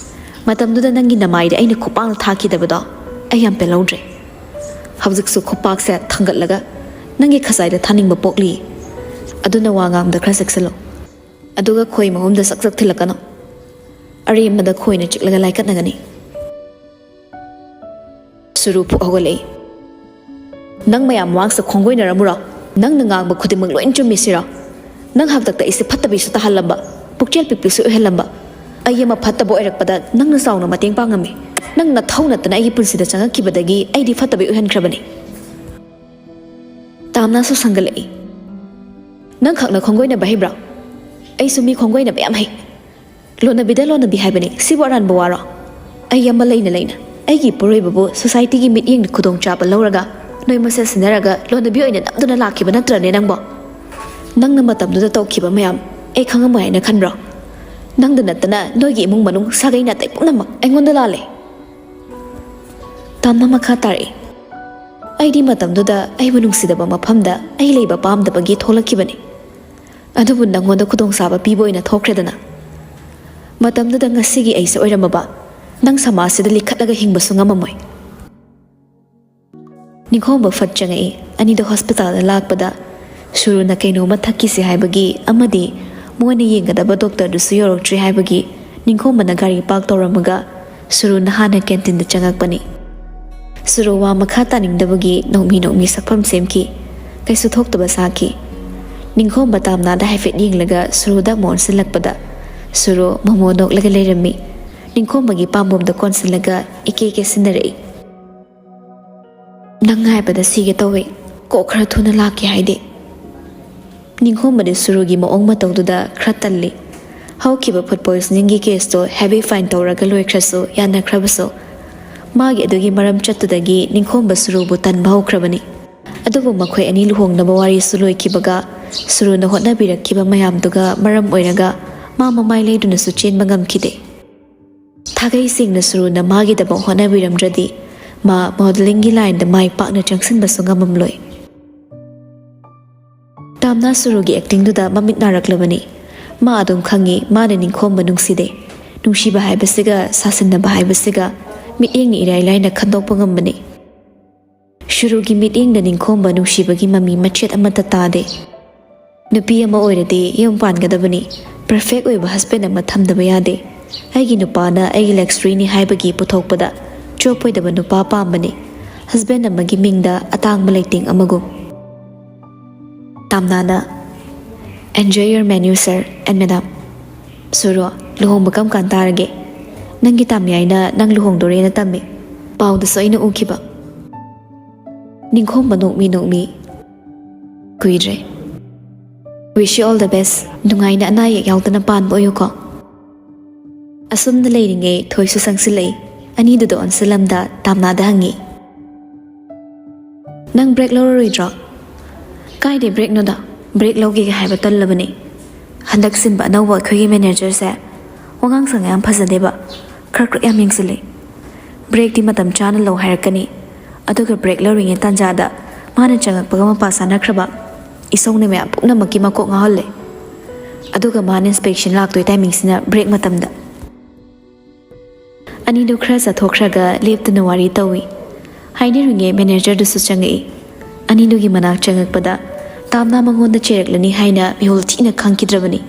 ꯃꯇꯝꯗꯨꯗ ꯅꯪꯒꯤ ꯅꯃꯥꯏꯗ ꯑꯩꯅ ꯈꯨꯄꯥꯛꯅ ꯊꯥꯈꯤꯗꯕꯗꯣ ꯑꯩ ꯌꯥꯝ ꯄꯦꯜꯍꯧꯗ꯭ꯔꯦ꯫ ꯍꯧꯖꯤꯛꯁꯨ ꯈꯨꯄꯥꯛꯁꯦ ꯊꯥꯡꯒꯠꯂꯒ ꯅꯪꯒꯤ ꯈꯖꯥꯏꯗ ꯊꯥꯅꯤꯡꯕ ꯄꯣꯛꯂꯤ꯫ ꯑꯗꯨꯅ ꯋꯥ ꯉꯥꯡꯕꯗ ꯈꯔ ꯆꯦꯛꯁꯤꯜꯂꯨ꯫ ꯑꯗꯨꯒ ꯈꯣꯏ ꯃꯍꯨꯝꯗ ꯆꯛ ꯆꯛ ꯊꯤꯜꯂꯛꯀꯅꯨ꯫ ꯑꯔꯦꯝꯕꯗ ꯈꯣꯏꯅ ꯆꯤꯛꯂꯒ ꯂꯥꯏꯀꯠꯅꯒꯅꯤ꯫" ꯁꯨꯔꯨ ꯐꯨꯛ ꯍꯧꯒꯠꯂꯛꯏ꯫ "ꯅꯪ ꯃꯌꯥꯝ ꯃꯃꯥꯡꯁꯤꯗ ꯈꯣꯡꯒꯣꯏꯅꯔꯝꯃꯨꯔꯣ? ꯅꯪꯅ ꯉꯥꯡꯕ ꯈꯨꯗꯤꯡꯃꯛ ꯂꯣꯏ ꯆꯨꯝꯃꯤꯁꯤꯔꯣ? ꯅꯪ ꯍꯥꯛꯇꯛꯇ ꯑꯩꯁꯦ ꯐꯠꯇꯕꯤꯁꯨ ꯇꯥꯍꯜꯂꯝꯕ, ꯄꯨꯛꯆꯦꯜ ꯄꯤꯛꯄꯤꯁꯨ ꯑꯣꯏꯍꯜꯂꯝꯕ꯫ ꯑꯩ ꯑꯃ ꯐꯠꯇꯕ ꯑꯣꯏꯔꯛꯄꯗ ꯅꯪꯅ ꯆꯥꯎꯅ ꯃꯇꯦꯡ ꯄꯥꯡꯉꯝꯃꯤ꯫ ꯅꯪ ꯅꯊꯧ ꯅꯠꯇꯅ ꯑꯩꯒꯤ ꯄꯨꯟꯁꯤꯗ ꯆꯪꯉꯛꯈꯤꯕꯗꯒꯤ ꯑꯩꯗꯤ ꯐꯠꯇꯕꯤ ꯑꯣꯏꯍꯟꯈ꯭ꯔꯕꯅꯤ꯫" ꯇꯥꯝꯅꯥꯁꯨ ꯁꯪꯒꯠꯂꯛꯏ꯫ "ꯅꯪ ꯈꯛꯅ ꯈꯣꯡꯒꯣꯏꯅꯕ ꯍꯩꯕ꯭ꯔꯣ? ꯑꯩꯁꯨ ꯃꯤ ꯈꯣꯡꯒꯣꯏꯅꯕ ꯌꯥꯝ ꯍꯩ꯫ ꯂꯣꯅꯕꯤꯗ ꯂꯣꯅꯕꯤ ꯍꯥꯏꯕꯅꯤ, ꯁꯤꯕꯨ ꯑꯔꯥꯟꯕ ꯋꯥꯔꯣ? ꯑꯩ ꯑꯃ ꯂꯩꯅ ꯂꯩꯅ ꯑꯩꯒꯤ ꯏꯄꯨꯔꯣꯏꯕꯕꯨ ꯁꯣꯁꯥꯏꯇꯤꯒꯤ ꯃꯤꯠꯌꯦꯡꯗ ꯈꯨꯗꯣꯡꯆꯥꯕ ꯂꯧꯔꯒ ꯅꯣꯏ ꯃꯁꯦꯜ ꯁꯤꯟꯅꯔꯒ ꯂꯣꯅꯕꯤ ꯑꯣꯏꯅ ꯅꯝꯗꯨꯅ ꯂꯥꯛꯈꯤꯕ ꯅꯠꯇ꯭ꯔꯅꯦ ꯅꯪꯕꯣ? ꯅꯪꯅ ꯃꯇꯝꯗꯨꯗ ꯇꯧꯈꯤꯕ ꯃꯌꯥꯝ ꯑꯩ ꯈꯪꯉꯝꯃꯣꯏ ꯍꯥꯏꯅ ꯈꯟꯕ꯭ꯔꯣ? ꯅꯪꯗ ꯅꯠꯇꯅ ꯅꯣꯏꯒꯤ ꯏꯃꯨꯡ ꯃꯅꯨꯡ, ꯁꯥꯒꯩ ꯅꯥꯇꯩ ꯄꯨꯝꯅꯃꯛ ꯑꯩꯉꯣꯟꯗ ꯂꯥꯜꯂꯦ꯫ ꯇꯥꯝꯅ ꯃꯈꯥ ꯇꯥꯔꯛꯏ, ꯑꯩꯗꯤ ꯃꯇꯝꯗꯨꯗ ꯑꯩꯕꯨ ꯅꯨꯡꯁꯤꯗꯕ ꯃꯐꯝꯗ ꯑꯩ ꯂꯩꯕ ꯄꯥꯝꯗꯕꯒꯤ ꯊꯣꯛꯂꯛꯈꯤꯕꯅꯤ꯫ ꯑꯗꯨꯕꯨ ꯅꯪꯉꯣꯟꯗ ꯈꯨꯗꯣꯡꯆꯥꯕ ꯄꯤꯕ ꯑꯣꯏꯅ ꯊꯣꯛꯈ꯭ꯔꯦꯗꯅ꯫ ꯃꯇꯝꯗꯨꯗ ꯉꯁꯤꯒꯤ ꯑꯩꯁꯦ ꯑꯣꯏꯔꯝꯃꯕ, ꯅꯪ ꯁꯃꯥꯖꯁꯤꯗ ꯂꯤꯈꯠꯂꯒ ꯍꯤꯡꯕꯁꯨ ꯉꯝꯃꯝꯃꯣꯏ꯫ ꯅꯤꯡꯈꯣꯝꯕ ꯐꯠ ꯆꯪꯉꯛꯏ꯫ ꯑꯅꯤꯗꯣ ꯍꯣꯁꯄꯤꯇꯥꯜꯗ ꯂꯥꯛꯄꯗ ꯁꯨꯔꯨꯅ ꯀꯩꯅꯣꯝꯃ ꯊꯛꯈꯤꯁꯦ ꯍꯥꯏꯕꯒꯤ ꯑꯃꯗꯤ ꯃꯣꯏꯅ ꯌꯦꯡꯒꯗꯕ ꯗꯣꯛꯇꯔꯗꯨꯁꯨ ꯌꯧꯔꯛꯇ꯭ꯔꯤ ꯍꯥꯏꯕꯒꯤ ꯅꯤꯡꯈꯣꯝꯕꯅ ꯒꯥꯔꯤ ꯄꯥꯔꯛ ꯇꯧꯔꯝꯃꯒ ꯁꯨꯔꯨꯅ ꯍꯥꯟꯅ ꯀꯦꯟꯇꯤꯟꯗ ꯆꯪꯉꯛꯄꯅꯤ꯫ ꯁꯨꯔꯨ ꯋꯥ ꯃꯈꯥ ꯇꯥꯅꯤꯡꯗꯕꯒꯤ ꯅꯣꯛꯃꯤ ꯅꯣꯛꯃꯤ ꯁꯛꯐꯝ ꯁꯦꯝꯈꯤ꯫ ꯀꯩꯁꯨ ꯊꯣꯛꯇꯕ ꯁꯥꯈꯤ꯫ ꯅꯤꯡꯈꯣꯝꯕ ꯇꯥꯝꯅꯥꯗ ꯍꯥꯏꯐꯦꯠ ꯌꯦꯡꯂꯒ ꯁꯨꯔꯨꯗ ꯑꯃꯨꯛ ꯑꯣꯟꯁꯤꯜꯂꯛꯄꯗ ꯁꯨꯔꯨ ꯃꯣꯃꯣ ꯅꯣꯛꯂꯒ ꯂꯩꯔꯝꯃꯤ꯫ ꯅꯤꯡꯈꯣꯝꯕꯒꯤ ꯄꯥꯝꯕꯣꯝꯗ ꯀꯣꯟꯁꯤꯜꯂꯒ ꯏꯀꯦ ꯀꯦꯁꯤꯟꯅꯔꯛꯏ꯫ "ꯅꯪ ꯉꯥꯏꯕꯗ ꯁꯤꯒꯦ ꯇꯧꯋꯦ꯫ ꯀꯣꯛ ꯈꯔ ꯊꯨꯅ ꯂꯥꯛꯀꯦ ꯍꯥꯏꯗꯦ?" ꯅꯤꯡꯈꯣꯝꯕꯗꯤ ꯁꯨꯔꯨꯒꯤ ꯃꯑꯣꯡ ꯃꯇꯧꯗꯨꯗ ꯈꯔ ꯇꯜꯂꯤ꯫ ꯍꯧꯈꯤꯕ ꯐꯨꯗ ꯄꯣꯏꯖꯅꯤꯡꯒꯤ ꯀꯦꯁꯇꯣ ꯍꯦꯚꯤ ꯐꯥꯏꯟ ꯇꯧꯔꯒ ꯂꯣꯏꯈ꯭ꯔꯁꯨ, ꯌꯥꯅꯈ꯭ꯔꯕꯁꯨ, ꯃꯥꯒꯤ ꯑꯗꯨꯒꯤ ꯃꯔꯝ ꯆꯠꯇꯨꯗꯒꯤ ꯅꯤꯡꯈꯣꯝꯕ ꯁꯨꯔꯨꯕꯨ ꯇꯟꯕ ꯍꯧꯈ꯭ꯔꯕꯅꯤ꯫ ꯑꯗꯨꯕꯨ ꯃꯈꯣꯏ ꯑꯅꯤ ꯂꯨꯍꯣꯡꯅꯕ ꯋꯥꯔꯤꯁꯨ ꯂꯣꯏꯈꯤꯕꯒ ꯁꯨꯔꯨꯅ ꯍꯣꯠꯅꯕꯤꯔꯛꯈꯤꯕ ꯃꯌꯥꯝꯗꯨꯒ ꯃꯔꯝ ꯑꯣꯏꯔꯒ ꯃꯥ ꯃꯃꯥꯏ ꯂꯩꯗꯨꯅꯁꯨ ꯆꯦꯟꯕ ꯉꯝꯈꯤꯗꯦ꯫ ꯊꯥꯒꯩ ꯁꯦꯡꯅ ꯁꯨꯔꯨꯅ ꯃꯥꯒꯤꯗꯃꯛ ꯍꯣꯠꯅꯕꯤꯔꯝꯗ꯭ꯔꯗꯤ ꯃꯥ ꯃꯣꯗꯦꯂꯤꯡꯒꯤ ꯂꯥꯏꯟꯗ ꯃꯥꯏ ꯄꯥꯛꯅ ꯆꯪꯁꯤꯟꯕꯁꯨ ꯉꯝꯃꯝꯂꯣꯏ꯫ ꯇꯥꯝꯅ ꯁꯨꯔꯨꯒꯤ ꯑꯦꯛꯇꯤꯡꯗꯨꯗ ꯃꯃꯤꯠ ꯅꯥꯔꯛꯂꯕꯅꯤ꯫ ꯃꯥ ꯑꯗꯨꯝ ꯈꯪꯉꯤ ꯃꯥꯅ ꯅꯤꯡꯈꯣꯝꯕ ꯅꯨꯡꯁꯤꯗꯦ꯫ ꯅꯨꯡꯁꯤꯕ ꯍꯥꯏꯕꯁꯤꯒ ꯁꯥꯁꯤꯟꯅꯕ ꯍꯥꯏꯕꯁꯤꯒ ꯃꯤꯠꯌꯦꯡꯅ ꯏꯔꯥꯏ ꯂꯥꯏꯅ ꯈꯟꯗꯣꯛꯄ ꯉꯝꯕꯅꯤ꯫ ꯁꯨꯔꯨꯒꯤ ꯃꯤꯠꯌꯦꯡꯗ ꯅꯤꯡꯈꯣꯝꯕ ꯅꯨꯡꯁꯤꯕꯒꯤ ꯃꯃꯤ ꯃꯆꯦꯠ ꯑꯃꯠꯇ ꯇꯥꯗꯦ꯫ ꯅꯨꯄꯤ ꯑꯃ ꯑꯣꯏꯔꯗꯤ ꯌꯨꯝ ꯄꯥꯟꯒꯗꯕꯅꯤ, ꯄꯔꯐꯦꯛ ꯑꯣꯏꯕ ꯍꯁꯕꯦꯟ ꯑꯃ ꯊꯝꯗꯕ ꯌꯥꯗꯦ꯫ ꯑꯩꯒꯤ ꯅꯨꯄꯥꯅ ꯑꯩꯒꯤ ꯂꯛꯁꯔꯤꯅꯤ ꯍꯥꯏꯕꯒꯤ ꯄꯨꯊꯣꯛꯄꯗ ꯆꯣꯞ ꯑꯣꯏꯗꯕ ꯅꯨꯄꯥ ꯄꯥꯝꯕꯅꯤ, ꯍꯁꯕꯦꯟ ꯑꯃꯒꯤ ꯃꯤꯡꯗ ꯑꯇꯥꯡꯕ ꯂꯩꯇꯦꯡ ꯑꯃꯒꯨꯝ꯫ ꯇꯥꯝꯅꯥꯅ, "Enjoy your menu, sir and madam." "ꯁꯨꯔꯣ, ꯂꯨꯍꯣꯡꯕ ꯀꯔꯝ ꯀꯥꯟ ꯇꯥꯔꯒꯦ? ꯅꯪꯒꯤ ꯇꯥꯃꯤꯌꯥꯏꯅ ꯅꯪ ꯂꯨꯍꯣꯡꯗꯣꯔꯦꯅ ꯇꯝꯃꯤ, ꯄꯥꯎꯗꯁꯨ ꯑꯩꯅ ꯎꯈꯤꯕ꯫" ꯅꯤꯡꯈꯣꯝꯕ ꯅꯣꯛꯃꯤ ꯅꯣꯛꯃꯤ, "ꯀꯨꯏꯗ꯭ꯔꯦ꯫ Wish you all the best. ꯅꯨꯡꯉꯥꯏꯅ ꯑꯅꯥ ꯑꯌꯦꯛ ꯌꯥꯎꯗꯅ ꯄꯥꯟꯕ ꯑꯣꯏꯌꯨꯀꯣ꯫" ꯑꯁꯨꯝꯅ ꯂꯩꯔꯤꯉꯩ ꯊꯣꯏꯁꯨ ꯆꯪꯁꯤꯜꯂꯛꯏ꯫ ꯑꯅꯤꯗꯨꯗ ꯑꯣꯟꯁꯤꯜꯂꯝꯗ ꯇꯥꯝꯅꯥꯗ ꯍꯪꯉꯤ, "ꯅꯪ ꯕ꯭ꯔꯦꯛ ꯂꯧꯔꯔꯣꯏꯗ꯭ꯔꯣ?" "ꯀꯥꯏꯗꯩ ꯕ꯭ꯔꯦꯛꯅꯣꯗ? ꯕ꯭ꯔꯦꯛ ꯂꯧꯒꯦꯒ ꯍꯥꯏꯕ ꯇꯜꯂꯕꯅꯤ꯫ ꯍꯟꯗꯛ ꯁꯤꯟꯕ ꯑꯅꯧꯕ ꯑꯩꯈꯣꯏꯒꯤ ꯃꯦꯅꯦꯖꯔꯁꯦ ꯋꯥꯉꯥꯡ ꯁꯉꯥꯡ ꯌꯥꯝ ꯐꯖꯗꯦꯕ, ꯈꯔ ꯈꯔ ꯌꯥꯝ ꯌꯦꯡꯁꯤꯜꯂꯦ꯫ ꯕ꯭ꯔꯦꯛꯇꯤ ꯃꯇꯝ ꯆꯥꯅ ꯂꯧ ꯍꯥꯏꯔꯛꯀꯅꯤ, ꯑꯗꯨꯒ ꯕ꯭ꯔꯦꯛ ꯂꯧꯔꯤꯉꯩ ꯇꯥꯟꯖꯥꯗ ꯃꯥꯅ ꯆꯪꯉꯛꯄꯒ ꯃꯄꯥ ꯆꯥꯅꯈ꯭ꯔꯕ ꯏꯁꯧꯅ ꯃꯌꯥꯝ ꯄꯨꯝꯅꯃꯛꯀꯤ ꯃꯀꯣꯛ ꯉꯥꯎꯍꯜꯂꯦ꯫ ꯑꯗꯨꯒ ꯃꯥꯅ ꯏꯟꯁꯄꯦꯛꯁꯟ ꯂꯥꯛꯇꯣꯏ ꯇꯥꯏꯃꯤꯡꯁꯤꯅ ꯕ꯭ꯔꯦꯛ ꯃꯇꯝꯗ꯫ ꯑꯅꯤꯗꯨ ꯈꯔ ꯆꯠꯊꯣꯛꯈ꯭ꯔꯒ ꯂꯦꯞꯇꯅ ꯋꯥꯔꯤ ꯇꯧꯏ꯫ ꯍꯥꯏꯅꯔꯤꯉꯩ ꯃꯦꯅꯦꯖꯔꯗꯨꯁꯨ ꯆꯪꯉꯛꯏ꯫ ꯑꯅꯤꯗꯨꯒꯤ ꯃꯅꯥꯛ ꯆꯪꯉꯛꯄꯗ ꯇꯥꯝꯅꯥ ꯃꯉꯣꯟꯗ ꯆꯦꯔꯛꯂꯅꯤ ꯍꯥꯏꯅ ꯃꯤꯍꯨꯜ ꯊꯤꯅ ꯈꯪꯈꯤꯗ꯭ꯔꯕꯅꯤ꯫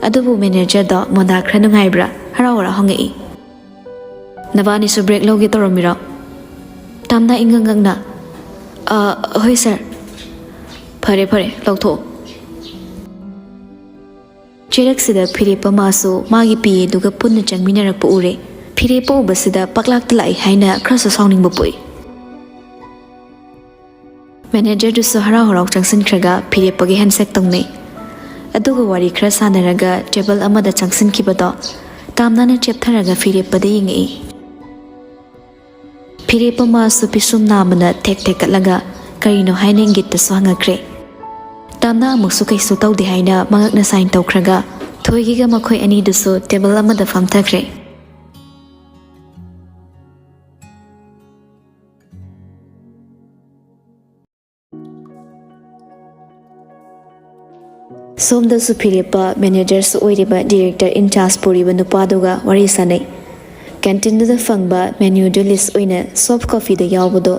ꯑꯗꯨꯕꯨ ꯃꯦꯅꯦꯖꯔꯗꯣ ꯃꯣꯟꯗꯥ ꯈꯔ ꯅꯨꯡꯉꯥꯏꯕ꯭ꯔꯥ ꯍꯔꯥꯎ ꯍꯔꯥꯎ ꯍꯪꯉꯛꯏ꯫ "ꯅꯕꯥꯅꯤꯁꯨ ꯕ꯭ꯔꯦꯛ ꯂꯧꯒꯦ ꯇꯧꯔꯝꯃꯤꯔꯣ?" ꯇꯥꯝꯅꯥ ꯏꯉꯛ ꯉꯛꯅ, "ꯑ, ꯍꯣꯏ ꯁꯥꯔ꯫" "ꯐꯔꯦ ꯐꯔꯦ, ꯂꯧꯊꯣꯛꯑꯣ꯫" ꯆꯦꯔꯛꯁꯤꯗ ꯐꯤꯔꯦꯞꯄ ꯃꯥꯁꯨ ꯃꯥꯒꯤ ꯄꯤ ꯑꯦꯗꯨꯒ ꯄꯨꯟꯅ ꯆꯪꯃꯤꯟꯅꯔꯛꯄ ꯎꯔꯦ꯫ ꯐꯤꯔꯦꯞꯄ ꯎꯕꯁꯤꯗ ꯄꯥꯛꯂꯥꯛꯇ ꯂꯥꯛꯏ ꯍꯥꯏꯅ ꯈꯔꯁꯨ ꯁꯥꯎꯅꯤꯡꯕ ꯄꯣꯛꯏ꯫ ꯃꯦꯅꯦꯖꯔꯗꯨꯁꯨ ꯍꯔꯥꯎ ꯍꯔꯥꯎ ꯆꯪꯁꯤꯟꯈ꯭ꯔꯒ ꯐꯤꯔꯦꯞꯄꯒꯤ ꯍꯦꯟꯁꯦꯛ ꯇꯧꯅꯩ꯫ ꯑꯗꯨꯒ ꯋꯥꯔꯤ ꯈꯔ ꯁꯥꯟꯅꯔꯒ ꯇꯦꯕꯜ ꯑꯃꯗ ꯆꯪꯁꯤꯟꯈꯤꯕꯗꯣ ꯇꯥꯝꯅꯥꯅ ꯆꯦꯞꯊꯔꯒ ꯐꯤꯔꯦꯞꯄꯗ ꯌꯦꯡꯉꯛꯏ꯫ ꯐꯤꯔꯦꯞꯄ ꯃꯥꯁꯨ ꯄꯤꯁꯨꯝ ꯅꯥꯝꯃꯅ ꯊꯦꯛ ꯊꯦꯛꯀꯠꯂꯒ ꯀꯔꯤꯅꯣ ꯍꯥꯏꯅ ꯏꯪꯒꯤꯠꯇꯁꯨ ꯍꯪꯉꯛꯈ꯭ꯔꯦ꯫ ꯇꯥꯝꯅꯥ ꯑꯃꯨꯛꯁꯨ ꯀꯩꯁꯨ ꯇꯧꯗꯦ ꯍꯥꯏꯅ ꯃꯉꯛꯅ ꯁꯥꯏꯟ ꯇꯧꯈ꯭ꯔꯒ ꯊꯣꯏꯒꯤꯒ ꯃꯈꯣꯏ ꯑꯅꯤꯗꯨꯁꯨ ꯇꯦꯕꯜ ꯑꯃꯗ ꯐꯝꯊꯈ꯭ꯔꯦ꯫ ꯁꯣꯝꯗꯁꯨ ꯐꯤꯔꯦꯞꯄ ꯃꯦꯅꯦꯖꯔꯁꯨ ꯑꯣꯏꯔꯤꯕ ꯗꯤꯔꯦꯛꯇꯔ ꯏꯟꯆꯥꯔꯖ ꯄꯨꯔꯤꯕ ꯅꯨꯄꯥꯗꯨꯒ ꯋꯥꯔꯤ ꯁꯥꯟꯅꯩ꯫ ꯀꯦꯟꯇꯤꯟꯗꯨꯗ ꯐꯪꯕ ꯃꯦꯅ꯭ꯌꯨꯗꯨ ꯂꯤꯁ ꯑꯣꯏꯅ ꯁꯣꯐ ꯀꯣꯐꯤꯗ ꯌꯥꯎꯕꯗꯣ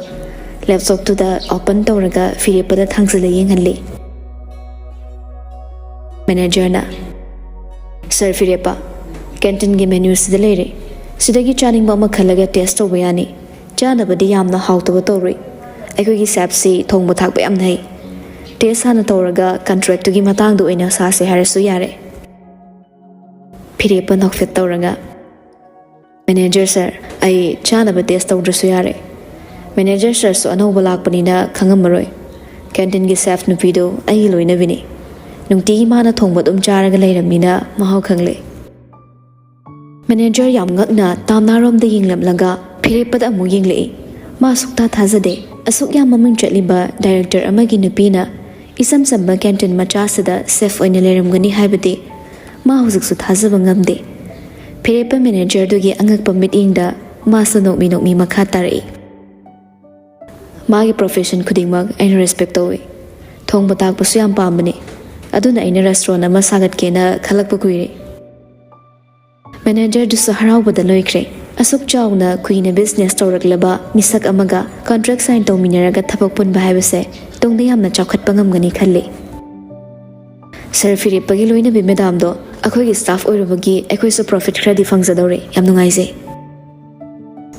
ꯂꯦꯞꯇꯣꯞꯇꯨꯗ ꯑꯣꯄꯟ ꯇꯧꯔꯒ ꯐꯤꯔꯦꯞꯄꯗ ꯊꯥꯡꯖꯤꯜꯂ ꯌꯦꯡꯍꯜꯂꯤ꯫ ꯃꯦꯅꯦꯖꯔꯅ, "ꯁꯥꯔ ꯐꯤꯔꯦꯞꯄ, ꯀꯦꯟꯇꯤꯟꯒꯤ ꯃꯦꯅ꯭ꯌꯨꯁꯤꯗ ꯂꯩꯔꯦ꯫ ꯁꯤꯗꯒꯤ ꯆꯥꯅꯤꯡꯕ ꯑꯃ ꯈꯜꯂꯒ ꯇꯦꯁ ꯇꯧꯕ ꯌꯥꯅꯤ꯫ ꯆꯥꯅꯕꯗꯤ ꯌꯥꯝꯅ ꯍꯥꯎꯇꯕ ꯇꯧꯔꯣꯏ꯫ ꯑꯩꯈꯣꯏꯒꯤ ꯁꯦꯐꯁꯤ ꯊꯣꯡꯕ ꯊꯥꯛꯄ ꯌꯥꯝꯅ ꯍꯩ꯫ ꯇꯦꯁ ꯍꯥꯟꯅ ꯇꯧꯔꯒ ꯀꯟꯇ꯭ꯔꯦꯛꯇꯨꯒꯤ ꯃꯇꯥꯡꯗ ꯑꯣꯏꯅ ꯁꯥꯁꯦ ꯍꯥꯏꯔꯁꯨ ꯌꯥꯔꯦ꯫" ꯐꯤꯔꯦꯞꯄ ꯅꯣꯛꯐꯦꯠ ꯇꯧꯔꯒ, "ꯃꯦꯅꯦꯖꯔ ꯁꯥꯔ, ꯑꯩ ꯆꯥꯅꯕ ꯇꯦꯁ ꯇꯧꯗ꯭ꯔꯁꯨ ꯌꯥꯔꯦ꯫ ꯃꯦꯅꯦꯖꯔ ꯁꯥꯔꯁꯨ ꯑꯅꯧꯕ ꯂꯥꯛꯄꯅꯤꯅ ꯈꯪꯉꯝꯃꯔꯣꯏ꯫ ꯀꯦꯟꯇꯤꯟꯒꯤ ꯁꯦꯐ ꯅꯨꯄꯤꯗꯣ ꯑꯩꯒꯤ ꯂꯣꯏꯅꯕꯤꯅꯤ꯫ ꯅꯨꯡꯇꯤꯒꯤ ꯃꯥꯅ ꯊꯣꯡꯕ ꯑꯗꯨꯝ ꯆꯥꯔꯒ ꯂꯩꯔꯕꯅꯤꯅ ꯃꯍꯥꯎ ꯈꯪꯂꯦ꯫" ꯃꯦꯅꯦꯖꯔ ꯌꯥꯝ ꯉꯛꯅ ꯇꯥꯝꯅꯥꯔꯣꯝꯗ ꯌꯦꯡꯂꯝꯂꯒ ꯐꯤꯔꯦꯞꯄꯗ ꯑꯃꯨꯛ ꯌꯦꯡꯂꯛꯏ꯫ ꯃꯥ ꯁꯨꯛꯊꯥ ꯊꯥꯖꯗꯦ꯫ ꯑꯁꯨꯛ ꯌꯥꯝ ꯃꯃꯤꯡ ꯆꯠꯂꯤꯕ ꯗꯥꯏꯔꯦꯛꯇꯔ ꯑꯃꯒꯤ ꯅꯨꯄꯤꯅ ꯏꯆꯝ ꯆꯝꯕ ꯀꯦꯟꯇꯤꯟ ꯃꯆꯥꯁꯤꯗ ꯁꯦꯐ ꯑꯣꯏꯅ ꯂꯩꯔꯝꯒꯅꯤ ꯍꯥꯏꯕꯗꯤ ꯃꯥ ꯍꯧꯖꯤꯛꯁꯨ ꯊꯥꯖꯕ ꯉꯝꯗꯦ꯫ ꯐꯤꯔꯦꯞꯄ ꯃꯦꯅꯦꯖꯔꯗꯨꯒꯤ ꯑꯉꯛꯄ ꯃꯤꯠꯌꯦꯡꯗ ꯃꯥꯁꯨ ꯅꯣꯛꯃꯤ ꯅꯣꯛꯃꯤ ꯃꯈꯥ ꯇꯥꯔꯛꯏ꯫ ꯃꯥꯒꯤ profession ꯈꯨꯗꯤꯡꯃꯛ ꯑꯩꯅ respect ꯇꯧꯏ꯫ ꯊꯣꯡꯕ ꯊꯥꯛꯄꯁꯨ ꯌꯥꯝ ꯄꯥꯝꯕꯅꯤ꯫ ꯑꯗꯨꯅ ꯑꯩꯅ restaurant ꯑꯃ ꯁꯥꯒꯠꯀꯦꯅ ꯈꯜꯂꯛꯄ ꯀꯨꯏꯔꯦ꯫ ꯃꯦꯅꯦꯖꯔꯗꯨꯁꯨ ꯍꯔꯥꯎꯕꯗ ꯂꯣꯏꯈ꯭ꯔꯦ꯫ ꯑꯁꯨꯛ ꯆꯥꯎꯅ ꯀꯨꯏꯅ business ꯇꯧꯔꯛꯂꯕ ꯃꯤꯁꯛ ꯑꯃꯒ contract sign ꯇꯧꯃꯤꯟꯅꯔꯒ ꯊꯕꯛ ꯄꯨꯟꯕ ꯍꯥꯏꯕꯁꯦ ꯇꯨꯡꯗ ꯌꯥꯝꯅ ꯆꯥꯎꯈꯠꯄ ꯉꯝꯒꯅꯤ ꯈꯜꯂꯤ꯫ Sir, ꯐꯤꯔꯦꯞꯄꯒꯤ ꯂꯣꯏꯅꯕꯤ madamꯗꯣ ꯑꯩꯈꯣꯏꯒꯤ staff ꯑꯣꯏꯔꯨꯕꯒꯤ ꯑꯩꯈꯣꯏꯁꯨ profit ꯈꯔꯗꯤ ꯐꯪꯖꯗꯧꯔꯦ꯫ ꯌꯥꯝ ꯅꯨꯡꯉꯥꯏꯖꯩ꯫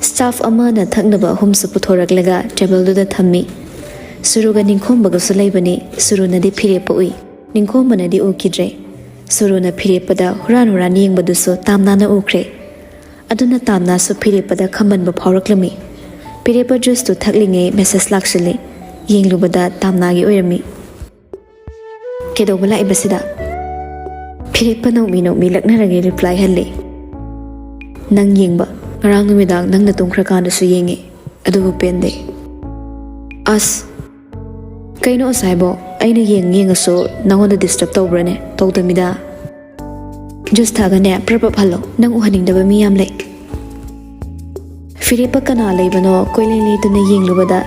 Staff ꯑꯃꯅ ꯊꯛꯅꯕ ꯑꯍꯨꯝꯁꯨ ꯄꯨꯊꯣꯔꯛꯂꯒ tableꯗꯨꯗ ꯊꯝꯃꯤ꯫ ꯁꯨꯔꯨꯒ ꯅꯤꯡꯈꯣꯝꯕꯒꯁꯨ ꯂꯩꯕꯅꯤ꯫ ꯁꯨꯔꯨꯅꯗꯤ ꯐꯤꯔꯦꯞꯄ ꯎꯏ, ꯅꯤꯡꯈꯣꯝꯕꯅꯗꯤ ꯎꯈꯤꯗ꯭ꯔꯦ꯫ ꯁꯨꯔꯨꯅ ꯐꯤꯔꯦꯞꯄꯗ ꯍꯨꯔꯥꯟ ꯍꯨꯔꯥꯟ ꯌꯦꯡꯕꯗꯨꯁꯨ ꯇꯥꯝꯅꯥꯅ ꯎꯈ꯭ꯔꯦ꯫ ꯑꯗꯨꯅ ꯇꯥꯝꯅꯥꯁꯨ ꯐꯤꯔꯦꯞꯄꯗ ꯈꯝꯕꯟꯕ ꯐꯥꯎꯔꯛꯂꯝꯃꯤ꯫ ꯐꯤꯔꯦꯞꯄ juiceꯇꯨ ꯊꯛꯂꯤꯉꯩ message ꯂꯥꯛꯁꯤꯜꯂꯤ꯫ ꯌꯦꯡꯂꯨꯕꯗ ꯇꯥꯝꯅꯥꯒꯤ ꯑꯣꯏꯔꯝꯃꯤ꯫ "ꯀꯩꯗꯧꯕ ꯂꯥꯛꯏꯕꯁꯤꯗ?" ꯐꯤꯔꯦꯞꯄ ꯅꯣꯛꯃꯤ ꯅꯣꯛꯃꯤ ꯂꯛꯅꯔꯒ reply ꯍꯜꯂꯤ꯫ "ꯅꯪ ꯌꯦꯡꯕ, ꯉꯔꯥꯡ ꯅꯨꯃꯤꯗꯥꯡ ꯅꯪꯅ ꯇꯨꯝꯈ꯭ꯔꯀꯥꯟꯗꯁꯨ ꯌꯦꯡꯉꯤ, ꯑꯗꯨꯕꯨ ꯄꯦꯟꯗꯦ꯫" "ꯑꯁ, ꯀꯩꯅꯣ ꯑꯁꯥꯏꯕꯣ? ꯑꯩꯅ ꯌꯦꯡ ꯌꯦꯡꯉꯁꯨ ꯅꯪꯉꯣꯟꯗ disturb ꯇꯧꯕ꯭ꯔꯥꯅꯦ? ꯇꯧꯗꯃꯤꯗ꯫ Juice ꯊꯛꯑꯒꯅꯦ, ꯄ꯭ꯔꯞ ꯄ꯭ꯔꯞ ꯍꯜꯂꯣ, ꯅꯪ ꯎꯍꯟꯅꯤꯡꯗꯕ ꯃꯤ ꯌꯥꯝ ꯂꯩ꯫" ꯐꯤꯔꯦꯞꯄ ꯀꯅꯥ ꯂꯩꯕꯅꯣ ꯀꯣꯏꯂꯩ ꯂꯩꯇꯅ ꯌꯦꯡꯂꯨꯕꯗ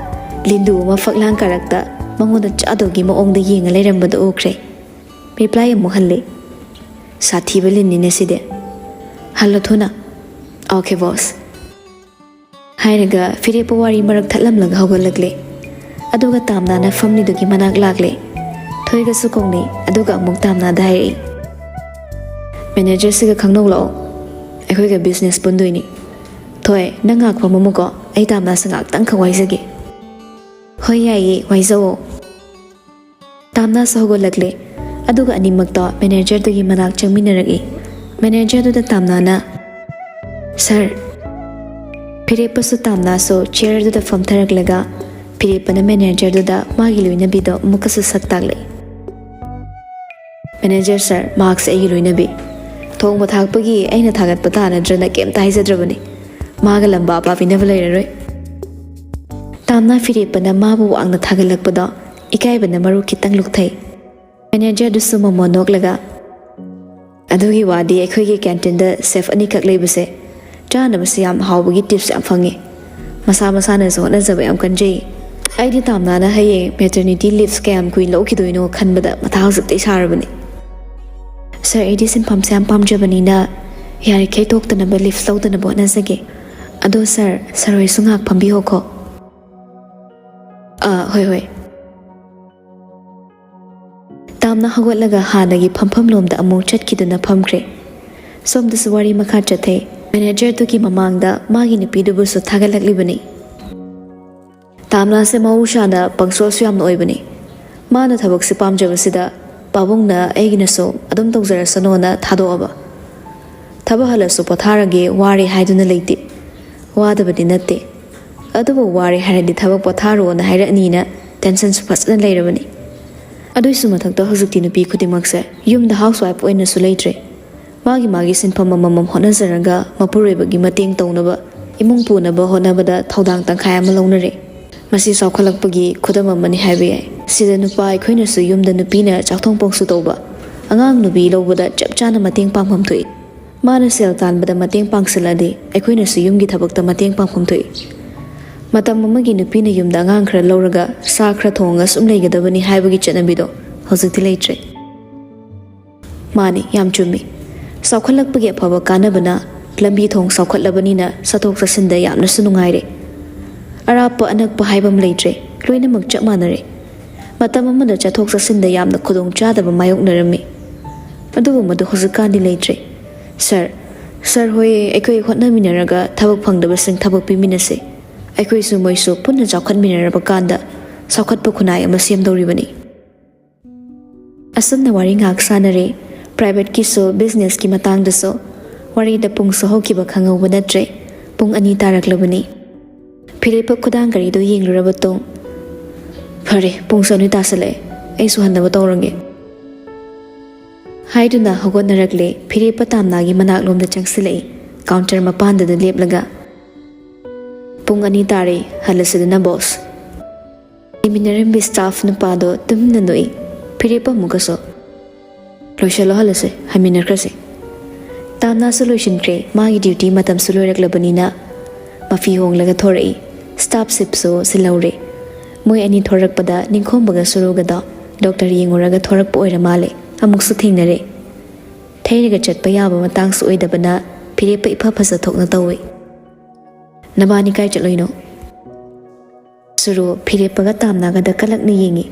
ꯂꯤꯟꯗꯨ ꯑꯃ ꯐꯛꯂꯥꯡ ꯀꯥꯔꯛꯇ ꯃꯉꯣꯟꯗ ꯆꯥꯗꯧꯒꯤ ꯃꯑꯣꯡꯗ ꯌꯦꯡꯉ ꯂꯩꯔꯝꯕꯗꯨ ꯎꯈ꯭ꯔꯦ꯫ Reply ꯑꯃꯨꯛ ꯍꯜꯂꯤ꯫ "ꯁꯥꯊꯤꯕ ꯂꯤꯟꯅꯤꯅꯦ ꯁꯤꯗꯤ꯫ ꯍꯜꯂꯣ ꯊꯨꯅ꯫" "Okay boss꯫" ꯍꯥꯏꯔꯒ ꯐꯤꯔꯦꯞꯄ ꯋꯥꯔꯤ ꯃꯔꯛ ꯊꯠꯂꯝꯂꯒ ꯍꯧꯒꯠꯂꯛꯂꯦ꯫ ꯑꯗꯨꯒ ꯇꯥꯝꯅꯥꯅ ꯐꯝꯂꯤꯗꯨꯒꯤ ꯃꯅꯥꯛ ꯂꯥꯛꯂꯦ꯫ ꯊꯣꯏꯒꯁꯨ ꯀꯧꯅꯩ, ꯑꯗꯨꯒ ꯑꯃꯨꯛ ꯇꯥꯝꯅꯥꯗ ꯍꯥꯏꯔꯛꯏ꯫ "Managerꯁꯤꯒ ꯈꯪꯅꯧ ꯂꯥꯛꯑꯣ, ꯑꯩꯈꯣꯏꯒ business ꯄꯨꯟꯗꯣꯏꯅꯤ꯫ ꯊꯣꯏ, ꯅꯪ ꯉꯥꯏꯍꯥꯛ ꯐꯝꯃꯝꯃꯨꯀꯣ, ꯑꯩ ꯇꯥꯝꯅꯥꯁꯤ ꯉꯥꯏꯍꯥꯛꯇꯪꯈꯛ ꯋꯥꯏꯖꯒꯦ꯫" "ꯍꯣꯏ ꯌꯥꯏꯌꯦ, ꯋꯥꯏꯖꯧꯑꯣ꯫" ꯇꯥꯝꯅꯥꯁꯨ ꯍꯧꯒꯠꯂꯛꯂꯦ, ꯑꯗꯨꯒ ꯑꯅꯤꯃꯛꯇꯣ managerꯗꯨꯒꯤ ꯃꯅꯥꯛ ꯆꯪꯃꯤꯟꯅꯔꯛꯏ꯫ Managerꯗꯨꯗ ꯇꯥꯝꯅꯥꯅ, "Sir꯫" ꯐꯤꯔꯦꯞꯄꯁꯨ ꯇꯥꯝꯅꯥꯁꯨ chairꯗꯨꯗ ꯐꯝꯊꯔꯛꯂꯒ ꯐꯤꯔꯦꯞꯄꯅ managerꯗꯨꯗ ꯃꯥꯒꯤ ꯂꯣꯏꯅꯕꯤꯗꯣ ꯑꯃꯨꯛꯀꯁꯨ ꯁꯛ ꯇꯥꯛꯂꯛꯏ꯫ "Manager sir, ꯃꯍꯥꯛꯁꯦ ꯑꯩꯒꯤ ꯂꯣꯏꯅꯕꯤ꯫ ꯊꯣꯡꯕ ꯊꯥꯛꯄꯒꯤ ꯑꯩꯅ ꯊꯥꯒꯠꯄ ꯇꯥ ꯅꯠꯇ꯭ꯔꯅ ꯀꯩꯝꯇ ꯍꯥꯏꯖꯗ꯭ꯔꯕꯅꯤ꯫ ꯃꯥꯒ ꯂꯝꯕꯥ ꯄꯥꯕꯤꯅꯕ ꯂꯩꯔꯔꯣꯏ꯫" ꯇꯥꯝꯅꯥ ꯐꯤꯔꯦꯞꯄꯅ ꯃꯥꯕꯨ ꯋꯥꯡꯅ ꯊꯥꯒꯠꯂꯛꯄꯗꯣ ꯏꯀꯥꯏꯕꯅ ꯃꯔꯨ ꯈꯤꯇꯪ ꯂꯨꯛꯊꯩ꯫ Managerꯗꯨꯁꯨ ꯃꯣꯃꯣꯟ ꯅꯣꯛꯂꯒ, ꯑꯗꯨꯒꯤ ꯋꯥꯗꯤ, ꯑꯩꯈꯣꯏꯒꯤ ꯀꯦꯟꯇꯤꯟꯗ ꯁꯦꯐ ꯑꯅꯤꯈꯛ ꯂꯩꯕꯁꯦ, ꯆꯥꯅꯕꯁꯦ ꯌꯥꯝ ꯍꯥꯎꯕꯒꯤ ꯇꯤꯞꯁ ꯌꯥꯝ ꯐꯪꯉꯦ꯫ ꯃꯁꯥ ꯃꯁꯥꯅꯁꯨ ꯍꯣꯠꯅꯖꯕ ꯌꯥꯝ ꯀꯟꯖꯩ꯫ ꯑꯩꯗꯤ ꯇꯥꯝꯅꯥꯅ ꯍꯌꯦꯡ ꯃꯦꯇꯔꯅꯤꯇꯤ ꯂꯤꯞꯁ ꯀꯌꯥꯝ ꯀꯨꯏ ꯂꯧꯈꯤꯗꯣꯏꯅꯣ ꯈꯟꯕꯗ ꯃꯊꯥ ꯍꯧꯖꯤꯛꯇꯩ ꯁꯥꯔꯕꯅꯤ꯫ ꯁꯥꯔ, ꯑꯩꯗꯤ ꯁꯤꯟꯐꯝꯁꯦ ꯌꯥꯝ ꯄꯥꯝꯖꯕꯅꯤꯅ ꯌꯥꯔꯤꯈꯩ ꯊꯣꯛꯇꯅꯕ ꯂꯤꯞꯁ ꯂꯧꯗꯅꯕ ꯍꯣꯠꯅꯖꯒꯦ꯫ ꯑꯗꯣ ꯁꯥꯔ, ꯁꯥꯔ ꯍꯣꯏꯁꯨ ꯉꯥꯏꯍꯥꯛ ꯐꯝꯕꯤꯍꯣꯀꯣ꯫ ꯑꯥ, ꯍꯣꯏ, ꯍꯣꯏ꯫ ꯇꯥꯝꯅꯥ ꯍꯧꯒꯠꯂꯒ ꯍꯥꯟꯅꯒꯤ ꯐꯝꯐꯝꯂꯣꯝꯗ ꯑꯃꯨꯛ ꯆꯠꯈꯤꯗꯨꯅ ꯐꯝꯈ꯭ꯔꯦ꯫ ꯁꯣꯝꯗꯁꯨ ꯋꯥꯔꯤ ꯃꯈꯥ ꯆꯠꯊꯩ꯫ ꯃꯦꯅꯦꯖꯔꯗꯨꯒꯤ ꯃꯃꯥꯡꯗ ꯃꯥꯒꯤ ꯅꯨꯄꯤꯗꯨꯕꯨꯁꯨ ꯊꯥꯒꯠꯂꯛꯂꯤꯕꯅꯤ꯫ ꯇꯥꯝꯅꯥꯁꯦ ꯃꯍꯧꯁꯥꯅ ꯄꯪꯁꯣꯜꯁꯨ ꯌꯥꯝꯅ ꯑꯣꯏꯕꯅꯤ꯫ ꯃꯥꯅ ꯊꯕꯛꯁꯦ ꯄꯥꯝꯖꯕꯁꯤꯗ ꯄꯥꯕꯨꯡꯅ ꯑꯩꯒꯤꯅꯁꯨ ꯑꯗꯨꯝ ꯇꯧꯖꯔꯁꯅꯣꯅ ꯊꯥꯗꯣꯛꯑꯕ꯫ ꯊꯕꯛ ꯍꯜꯂꯁꯨ ꯄꯣꯊꯥꯔꯒꯦ, ꯋꯥꯔꯦ ꯍꯥꯏꯗꯨꯅ ꯂꯩꯇꯦ꯫ ꯋꯥꯗꯕꯗꯤ ꯅꯠꯇꯦ꯫ ꯑꯗꯨꯕꯨ ꯋꯥꯔꯦ ꯍꯥꯏꯔꯗꯤ ꯊꯕꯛ ꯄꯣꯊꯥꯔꯣꯅ ꯍꯥꯏꯔꯛꯑꯅꯤꯅ ꯇꯦꯟꯁꯟꯁꯨ ꯐꯖꯅ ꯂꯩꯔꯕꯅꯤ꯫ ꯑꯗꯨꯏꯁꯨ ꯃꯊꯛꯇ ꯍꯧꯖꯤꯛꯇꯤ ꯅꯨꯄꯤ ꯈꯨꯗꯤꯡꯃꯛꯁꯦ ꯌꯨꯝꯗ ꯍꯥꯎꯁ ꯋꯥꯏꯐ ꯑꯣꯏꯅꯁꯨ ꯂꯩꯇ꯭ꯔꯦ꯫ ꯃꯥꯒꯤ ꯃꯥꯒꯤ ꯁꯤꯟꯐꯝ ꯑꯃꯃꯝ ꯍꯣꯠꯅꯖꯔꯒ ꯃꯄꯨꯔꯣꯏꯕꯒꯤ ꯃꯇꯦꯡ ꯇꯧꯅꯕ, ꯏꯃꯨꯡ ꯄꯨꯅꯕ ꯍꯣꯠꯅꯕꯗ ꯊꯧꯗꯥꯡ ꯇꯪꯈꯥꯏ ꯑꯃ ꯂꯧꯅꯔꯦ꯫ ꯃꯁꯤ ꯆꯥꯎꯈꯠꯂꯛꯄꯒꯤ ꯈꯨꯗꯝ ꯑꯃꯅꯤ ꯍꯥꯏꯕ ꯌꯥꯏ꯫ ꯁꯤꯗ ꯅꯨꯄꯥ ꯑꯩꯈꯣꯏꯅꯁꯨ ꯌꯨꯝꯗ ꯅꯨꯄꯤꯅ ꯆꯥꯛꯊꯣꯡ ꯄꯣꯛꯁꯨ ꯇꯧꯕ, ꯑꯉꯥꯡ ꯅꯨꯄꯤ ꯂꯧꯕꯗ ꯆꯞ ꯆꯥꯅ ꯃꯇꯦꯡ ꯄꯥꯡꯐꯝ ꯊꯣꯛꯏ꯫ ꯃꯥꯅ ꯁꯦꯜ ꯇꯥꯟꯕꯗ ꯃꯇꯦꯡ ꯄꯥꯡꯁꯤꯜꯂꯗꯤ ꯑꯩꯈꯣꯏꯅꯁꯨ ꯌꯨꯝꯒꯤ ꯊꯕꯛꯇ ꯃꯇꯦꯡ ꯄꯥꯡꯐꯝ ꯊꯣꯛꯏ꯫ ꯃꯇꯝ ꯑꯃꯒꯤ ꯅꯨꯄꯤꯅ ꯌꯨꯝꯗ ꯑꯉꯥꯡ ꯈꯔ ꯂꯧꯔꯒ ꯁꯥ ꯈꯔ ꯊꯣꯡꯉꯒ ꯁꯨꯝ ꯂꯩꯒꯗꯕꯅꯤ ꯍꯥꯏꯕꯒꯤ ꯆꯠꯅꯕꯤꯗꯣ ꯍꯧꯖꯤꯛꯇꯤ ꯂꯩꯇ꯭ꯔꯦ꯫ ꯃꯥꯅꯤ, ꯌꯥꯝ ꯆꯨꯝꯃꯤ꯫ ꯆꯥꯎꯈꯠꯂꯛꯄꯒꯤ ꯑꯐꯕ ꯀꯥꯟꯅꯕꯅ ꯂꯝꯕꯤ ꯊꯣꯡ ꯆꯥꯎꯈꯠꯂꯕꯅꯤꯅ ꯆꯠꯊꯣꯛ ꯆꯠꯁꯤꯟꯗ ꯌꯥꯝꯅꯁꯨ ꯅꯨꯡꯉꯥꯏꯔꯦ꯫ ꯑꯔꯥꯞꯄ ꯑꯅꯛꯄ ꯍꯥꯏꯕ ꯑꯃ ꯂꯩꯇ꯭ꯔꯦ, ꯂꯣꯏꯅꯃꯛ ꯆꯞ ꯃꯥꯟꯅꯔꯦ꯫ ꯃꯇꯝ ꯑꯃꯗ ꯆꯠꯊꯣꯛ ꯆꯠꯁꯤꯟꯗ ꯌꯥꯝꯅ ꯈꯨꯗꯣꯡ ꯆꯥꯗꯕ ꯃꯥꯌꯣꯛꯅꯔꯝꯃꯤ, ꯑꯗꯨꯕꯨ ꯃꯗꯨ ꯍꯧꯖꯤꯛꯀꯥꯟꯗꯤ ꯂꯩꯇ꯭ꯔꯦ꯫ ꯁꯥꯔ, ꯁꯥꯔ ꯍꯣꯏ ꯑꯩꯈꯣꯏ ꯍꯣꯠꯅꯃꯤꯟꯅꯔꯒ ꯊꯕꯛ ꯐꯪꯗꯕꯁꯤꯡ ꯊꯕꯛ ꯄꯤꯃꯤꯟꯅꯁꯦ꯫ ꯑꯩꯈꯣꯏꯁꯨ ꯃꯣꯏꯁꯨ ꯄꯨꯟꯅ ꯆꯥꯎꯈꯠꯃꯤꯟꯅꯔꯕ ꯀꯥꯟꯗ ꯆꯥꯎꯈꯠꯄ ꯈꯨꯟꯅꯥꯏ ꯑꯃ ꯁꯦꯝꯗꯧꯔꯤꯕꯅꯤ꯫ ꯑꯁꯨꯝꯅ ꯋꯥꯔꯤ ꯉꯥꯏꯍꯥꯛ ꯁꯥꯟꯅꯔꯦ꯫ ꯄ꯭ꯔꯥꯏꯚꯦꯠꯀꯤꯁꯨ ꯕꯤꯖꯤꯅꯦꯁꯀꯤ ꯃꯇꯥꯡꯗꯁꯨ꯫ ꯋꯥꯔꯤꯗ ꯄꯨꯡꯁꯨ ꯍꯧꯈꯤꯕ ꯈꯪꯍꯧꯕ ꯅꯠꯇ꯭ꯔꯦ꯫ ꯄꯨꯡ ꯑꯅꯤ ꯇꯥꯔꯛꯂꯕꯅꯤ꯫ ꯐꯤꯔꯦꯞꯄ ꯈꯨꯗꯥꯡ ꯒꯥꯔꯤꯗꯨ ꯌꯦꯡꯂꯨꯔꯕ ꯇꯨꯡ, "ꯐꯔꯦ, ꯄꯨꯡꯁꯨ ꯑꯅꯤ ꯇꯥꯁꯤꯜꯂꯛꯑꯦ, ꯑꯩꯁꯨ ꯍꯟꯅꯕ ꯇꯧꯔꯒꯦ" ꯍꯥꯏꯗꯨꯅ ꯍꯧꯒꯠꯅꯔꯛꯂꯦ꯫ ꯐꯤꯔꯦꯞꯄ ꯇꯥꯝꯅꯥꯒꯤ ꯃꯅꯥꯛꯂꯣꯝꯗ ꯆꯪꯁꯤꯜꯂꯛꯏ꯫ ꯀꯥꯎꯟꯇꯔ ꯃꯄꯥꯟꯗꯨꯗ ꯂꯦꯞꯂꯒ, "ꯄꯨꯡ ꯑꯅꯤ ꯇꯥꯔꯦ, ꯍꯜꯂꯁꯤꯗꯅ ꯕꯣꯁ?" ꯂꯩꯃꯤꯟꯅꯔꯝꯕ ꯁ꯭ꯇꯥꯐ ꯅꯨꯄꯥꯗꯣ ꯇꯨꯃꯤꯟꯅ ꯅꯣꯛꯏ꯫ ꯐꯤꯔꯦꯞꯄ ꯑꯃꯨꯛꯀꯁꯨ, "ꯂꯣꯏꯁꯤꯜꯂꯣ, ꯍꯜꯂꯁꯦ, ꯍꯟꯃꯤꯟꯅꯈ꯭ꯔꯁꯦ"꯫ ꯇꯥꯝꯅꯥꯁꯨ ꯂꯣꯏꯁꯤꯟꯈ꯭ꯔꯦ, ꯃꯥꯒꯤ ꯗ꯭ꯌꯨꯇꯤ ꯃꯇꯝꯁꯨ ꯂꯣꯏꯔꯛꯂꯕꯅꯤꯅ ꯃꯐꯤ ꯍꯣꯡꯂꯒ ꯊꯣꯔꯛꯏ꯫ ꯁ꯭ꯇꯥꯐ ꯁꯤꯞꯁꯨ ꯁꯤꯜꯍꯧꯔꯦ꯫ ꯃꯣꯏ ꯑꯅꯤ ꯊꯣꯔꯛꯄꯗ ꯅꯤꯡꯈꯣꯝꯕꯒ ꯁꯨꯔꯨꯒꯗꯣ ꯗꯣꯛꯇꯔ ꯌꯦꯡꯉꯨꯔꯒ ꯊꯣꯔꯛꯄ ꯑꯣꯏꯔ ꯃꯥꯜꯂꯦ꯫ ꯑꯃꯨꯛꯁꯨ ꯊꯦꯡꯅꯔꯦ꯫ ꯊꯩꯔꯒ ꯆꯠꯄ ꯌꯥꯕ ꯃꯇꯥꯡꯁꯨ ꯑꯣꯏꯗꯕꯅ ꯐꯤꯔꯦꯞꯄ ꯏꯐ ꯐꯖ ꯊꯣꯛꯅ ꯇꯧꯏ꯫ "ꯅꯕꯥꯅꯤ ꯀꯥꯏ ꯆꯠꯂꯨꯏꯅꯣ?" ꯁꯨꯔꯨ ꯐꯤꯔꯦꯞꯄꯒ ꯇꯥꯝꯅꯒꯗ ꯀꯂꯛꯅ ꯌꯦꯡꯏ꯫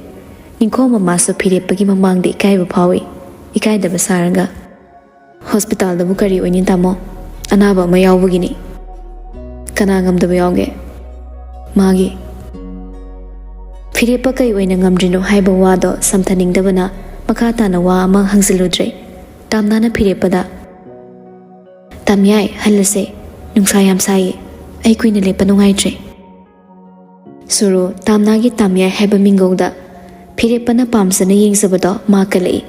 ꯅꯤꯡꯈꯣꯝꯕ ꯃꯥꯁꯨ ꯐꯤꯔꯦꯞꯄꯒꯤ ꯃꯃꯥꯡꯗ ꯏꯀꯥꯏꯕ ꯐꯥꯎꯏ꯫ ꯏꯀꯥꯏꯗꯕ ꯁꯥꯔꯒ, "ꯍꯣꯁꯄꯤꯇꯥꯜꯗꯕꯨ ꯀꯔꯤ ꯑꯣꯏꯅꯤ ꯇꯥꯃꯣ? ꯑꯅꯥꯕ ꯑꯃ ꯌꯥꯎꯕꯒꯤꯅꯤ"꯫ "ꯀꯅꯥ ꯉꯝꯗꯕ ꯌꯥꯎꯒꯦ?" "ꯃꯥꯒꯤ"꯫ ꯐꯤꯔꯦꯞꯄ ꯀꯩ ꯑꯣꯏꯅ ꯉꯝꯗ꯭ꯔꯤꯅꯣ ꯍꯥꯏꯕ ꯋꯥꯗꯣ ꯁꯝꯊꯅꯤꯡꯗꯕꯅ ꯃꯈꯥ ꯇꯥꯅ ꯋꯥ ꯑꯃ ꯍꯪꯖꯤꯜꯂꯨꯗ꯭ꯔꯦ꯫ ꯇꯥꯝꯅꯥꯅ ꯐꯤꯔꯦꯞꯄꯗ, "ꯇꯥꯝꯌꯥꯏ, ꯍꯜꯂꯁꯦ, ꯅꯨꯡꯁꯥ ꯌꯥꯝ ꯁꯥꯏꯌꯦ, ꯑꯩ ꯀꯨꯏꯅ ꯂꯦꯞꯄ ꯅꯨꯡꯉꯥꯏꯇ꯭ꯔꯦ"꯫ ꯁꯨꯔꯨ ꯇꯥꯝꯅꯥꯒꯤ ꯇꯥꯝꯌꯥꯏ ꯍꯥꯏꯕ ꯃꯤꯡꯒꯧꯗ ꯐꯤꯔꯦꯞꯄꯅ ꯄꯥꯝꯖꯅ ꯌꯦꯡꯖꯕꯗꯣ ꯃꯥ ꯀꯜꯂꯛꯏ꯫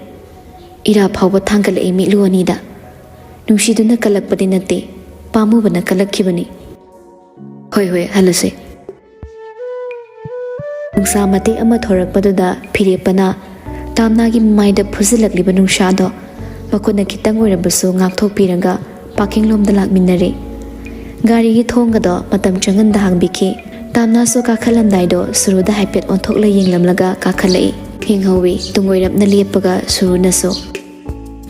ꯏꯔꯥ ꯐꯥꯎꯕ ꯊꯥꯡꯒꯠꯂꯛꯏ ꯃꯤꯠꯂꯨ ꯑꯅꯤꯗ꯫ ꯅꯨꯡꯁꯤꯗꯨꯅ ꯀꯜꯂꯛꯄꯗꯤ ꯅꯠꯇꯦ, ꯄꯥꯝꯃꯨꯕꯅ ꯀꯜꯂꯛꯈꯤꯕꯅꯤ꯫ "ꯍꯣꯏ, ꯍꯣꯏ, ꯍꯜꯂꯁꯦ"꯫ ꯅꯨꯡꯁꯥ ꯃꯇꯦꯛ ꯑꯃ ꯊꯣꯔꯛꯄꯗꯨꯗ ꯐꯤꯔꯦꯞꯄꯅ ꯇꯥꯝꯅꯥꯒꯤ ꯃꯃꯥꯏꯗ ꯐꯨꯖꯤꯜꯂꯛꯂꯤꯕ ꯅꯨꯡꯁꯥꯗꯣ ꯃꯈꯨꯠꯅ ꯈꯤꯇꯪ ꯑꯣꯏꯔꯕꯁꯨ ꯉꯥꯛꯊꯣꯛꯄꯤꯔꯒ ꯄꯥꯔꯀꯤꯡ ꯂꯣꯝꯗ ꯂꯥꯛꯃꯤꯟꯅꯔꯦ꯫ ꯒꯥꯔꯤꯒꯤ ꯊꯣꯡꯒꯗꯣ ꯃꯇꯝ ꯆꯪꯍꯟꯗ ꯍꯥꯡꯕꯤꯈꯤ꯫ ꯇꯥꯝꯅꯥꯁꯨ ꯀꯥꯈꯠꯂꯝꯗꯥꯏꯗꯣ ꯁꯨꯔꯨꯗ ꯍꯥꯏꯐꯦꯠ ꯑꯣꯟꯊꯣꯛꯂ ꯌꯦꯡꯂꯝꯂꯒ ꯀꯥꯈꯠꯂꯛꯏ꯫ ꯊꯦꯡꯍꯧꯋꯤ꯫ ꯇꯨꯡ ꯑꯣꯏꯔꯞꯅ ꯂꯦꯞꯄꯒ ꯁꯨꯔꯨꯅꯁꯨ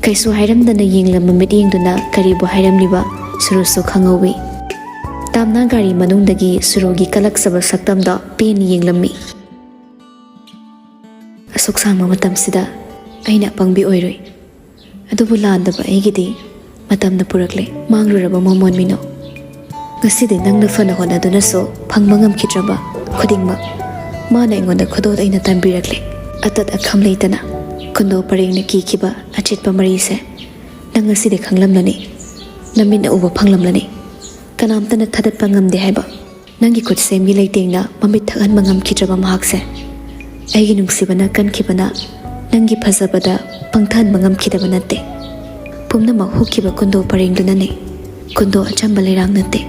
ꯀꯩꯁꯨ ꯍꯥꯏꯔꯝꯗꯅ ꯌꯦꯡꯂꯝꯕ ꯃꯤꯠꯌꯦꯡꯗꯨꯅ ꯀꯔꯤꯕꯨ ꯍꯥꯏꯔꯝꯂꯤꯕ ꯁꯨꯔꯨꯁꯨ ꯈꯪꯍꯧꯋꯤ꯫ ꯇꯥꯝꯅꯥ ꯒꯥꯔꯤ ꯃꯅꯨꯡꯗꯒꯤ ꯁꯨꯔꯨꯒꯤ ꯀꯂꯛꯆꯕ ꯁꯛꯇꯝꯗꯣ ꯄꯦꯟꯅ ꯌꯦꯡꯂꯝꯃꯤ꯫ "ꯑꯁꯨꯛ ꯁꯥꯡꯕ ꯃꯇꯝꯁꯤꯗ ꯑꯩꯅ ꯑꯄꯪꯕꯤ ꯑꯣꯏꯔꯨꯏ꯫ ꯑꯗꯨꯕꯨ ꯂꯥꯟꯗꯕ ꯑꯩꯒꯤꯗꯤ ꯃꯇꯝꯅ ꯄꯨꯔꯛꯂꯦ꯫ ꯃꯥꯡꯂꯨꯔꯕ ꯃꯃꯣꯟ ꯃꯤꯅꯣ꯫ ꯉꯁꯤꯗꯤ ꯅꯪꯅ ꯐꯅ ꯍꯣꯠꯅꯗꯨꯅꯁꯨ ꯐꯪꯕ ꯉꯝꯈꯤꯗ꯭ꯔꯕ ꯈꯨꯗꯤꯡꯃꯛ ꯃꯥꯅ ꯑꯩꯉꯣꯟꯗ ꯈꯨꯗꯣꯜ ꯑꯩꯅ ꯇꯝꯕꯤꯔꯛꯂꯦ꯫ ꯑꯇꯠ ꯑꯈꯝ ꯂꯩꯇꯅ ꯈꯨꯟꯗꯣ ꯄꯔꯦꯡꯅ ꯀꯤꯈꯤꯕ ꯑꯆꯦꯠꯄ ꯃꯔꯤꯁꯦ ꯅꯪ ꯉꯁꯤꯗꯤ ꯈꯪꯂꯝꯂꯅꯤ, ꯅꯃꯤꯠꯅ ꯎꯕ ꯐꯪꯂꯝꯂꯅꯤ꯫ ꯀꯅꯥꯝꯇꯅ ꯊꯥꯗꯠꯄ ꯉꯝꯗꯦ ꯍꯥꯏꯕ ꯅꯪꯒꯤ ꯈꯨꯠꯁꯦꯝꯒꯤ ꯂꯩꯇꯦꯡꯅ ꯃꯃꯤꯠ ꯊꯛꯍꯟꯕ ꯉꯝꯈꯤꯗ꯭ꯔꯕ ꯃꯍꯥꯛꯁꯦ꯫ ꯑꯩꯒꯤ ꯅꯨꯡꯁꯤꯕꯅ ꯀꯟꯈꯤꯕꯅ ꯅꯪꯒꯤ ꯐꯖꯕꯗ ꯄꯪꯊꯍꯟꯕ ꯉꯝꯈꯤꯗꯕ ꯅꯠꯇꯦ꯫ ꯄꯨꯝꯅꯃꯛ ꯍꯨꯛꯈꯤꯕ ꯀꯨꯟꯗꯣ ꯄꯔꯦꯡꯗꯨꯅꯅꯦ, ꯀꯨꯟꯗꯣ ꯑꯆꯝꯕ ꯂꯩꯔꯥꯡ ꯅꯠꯇꯦ"꯫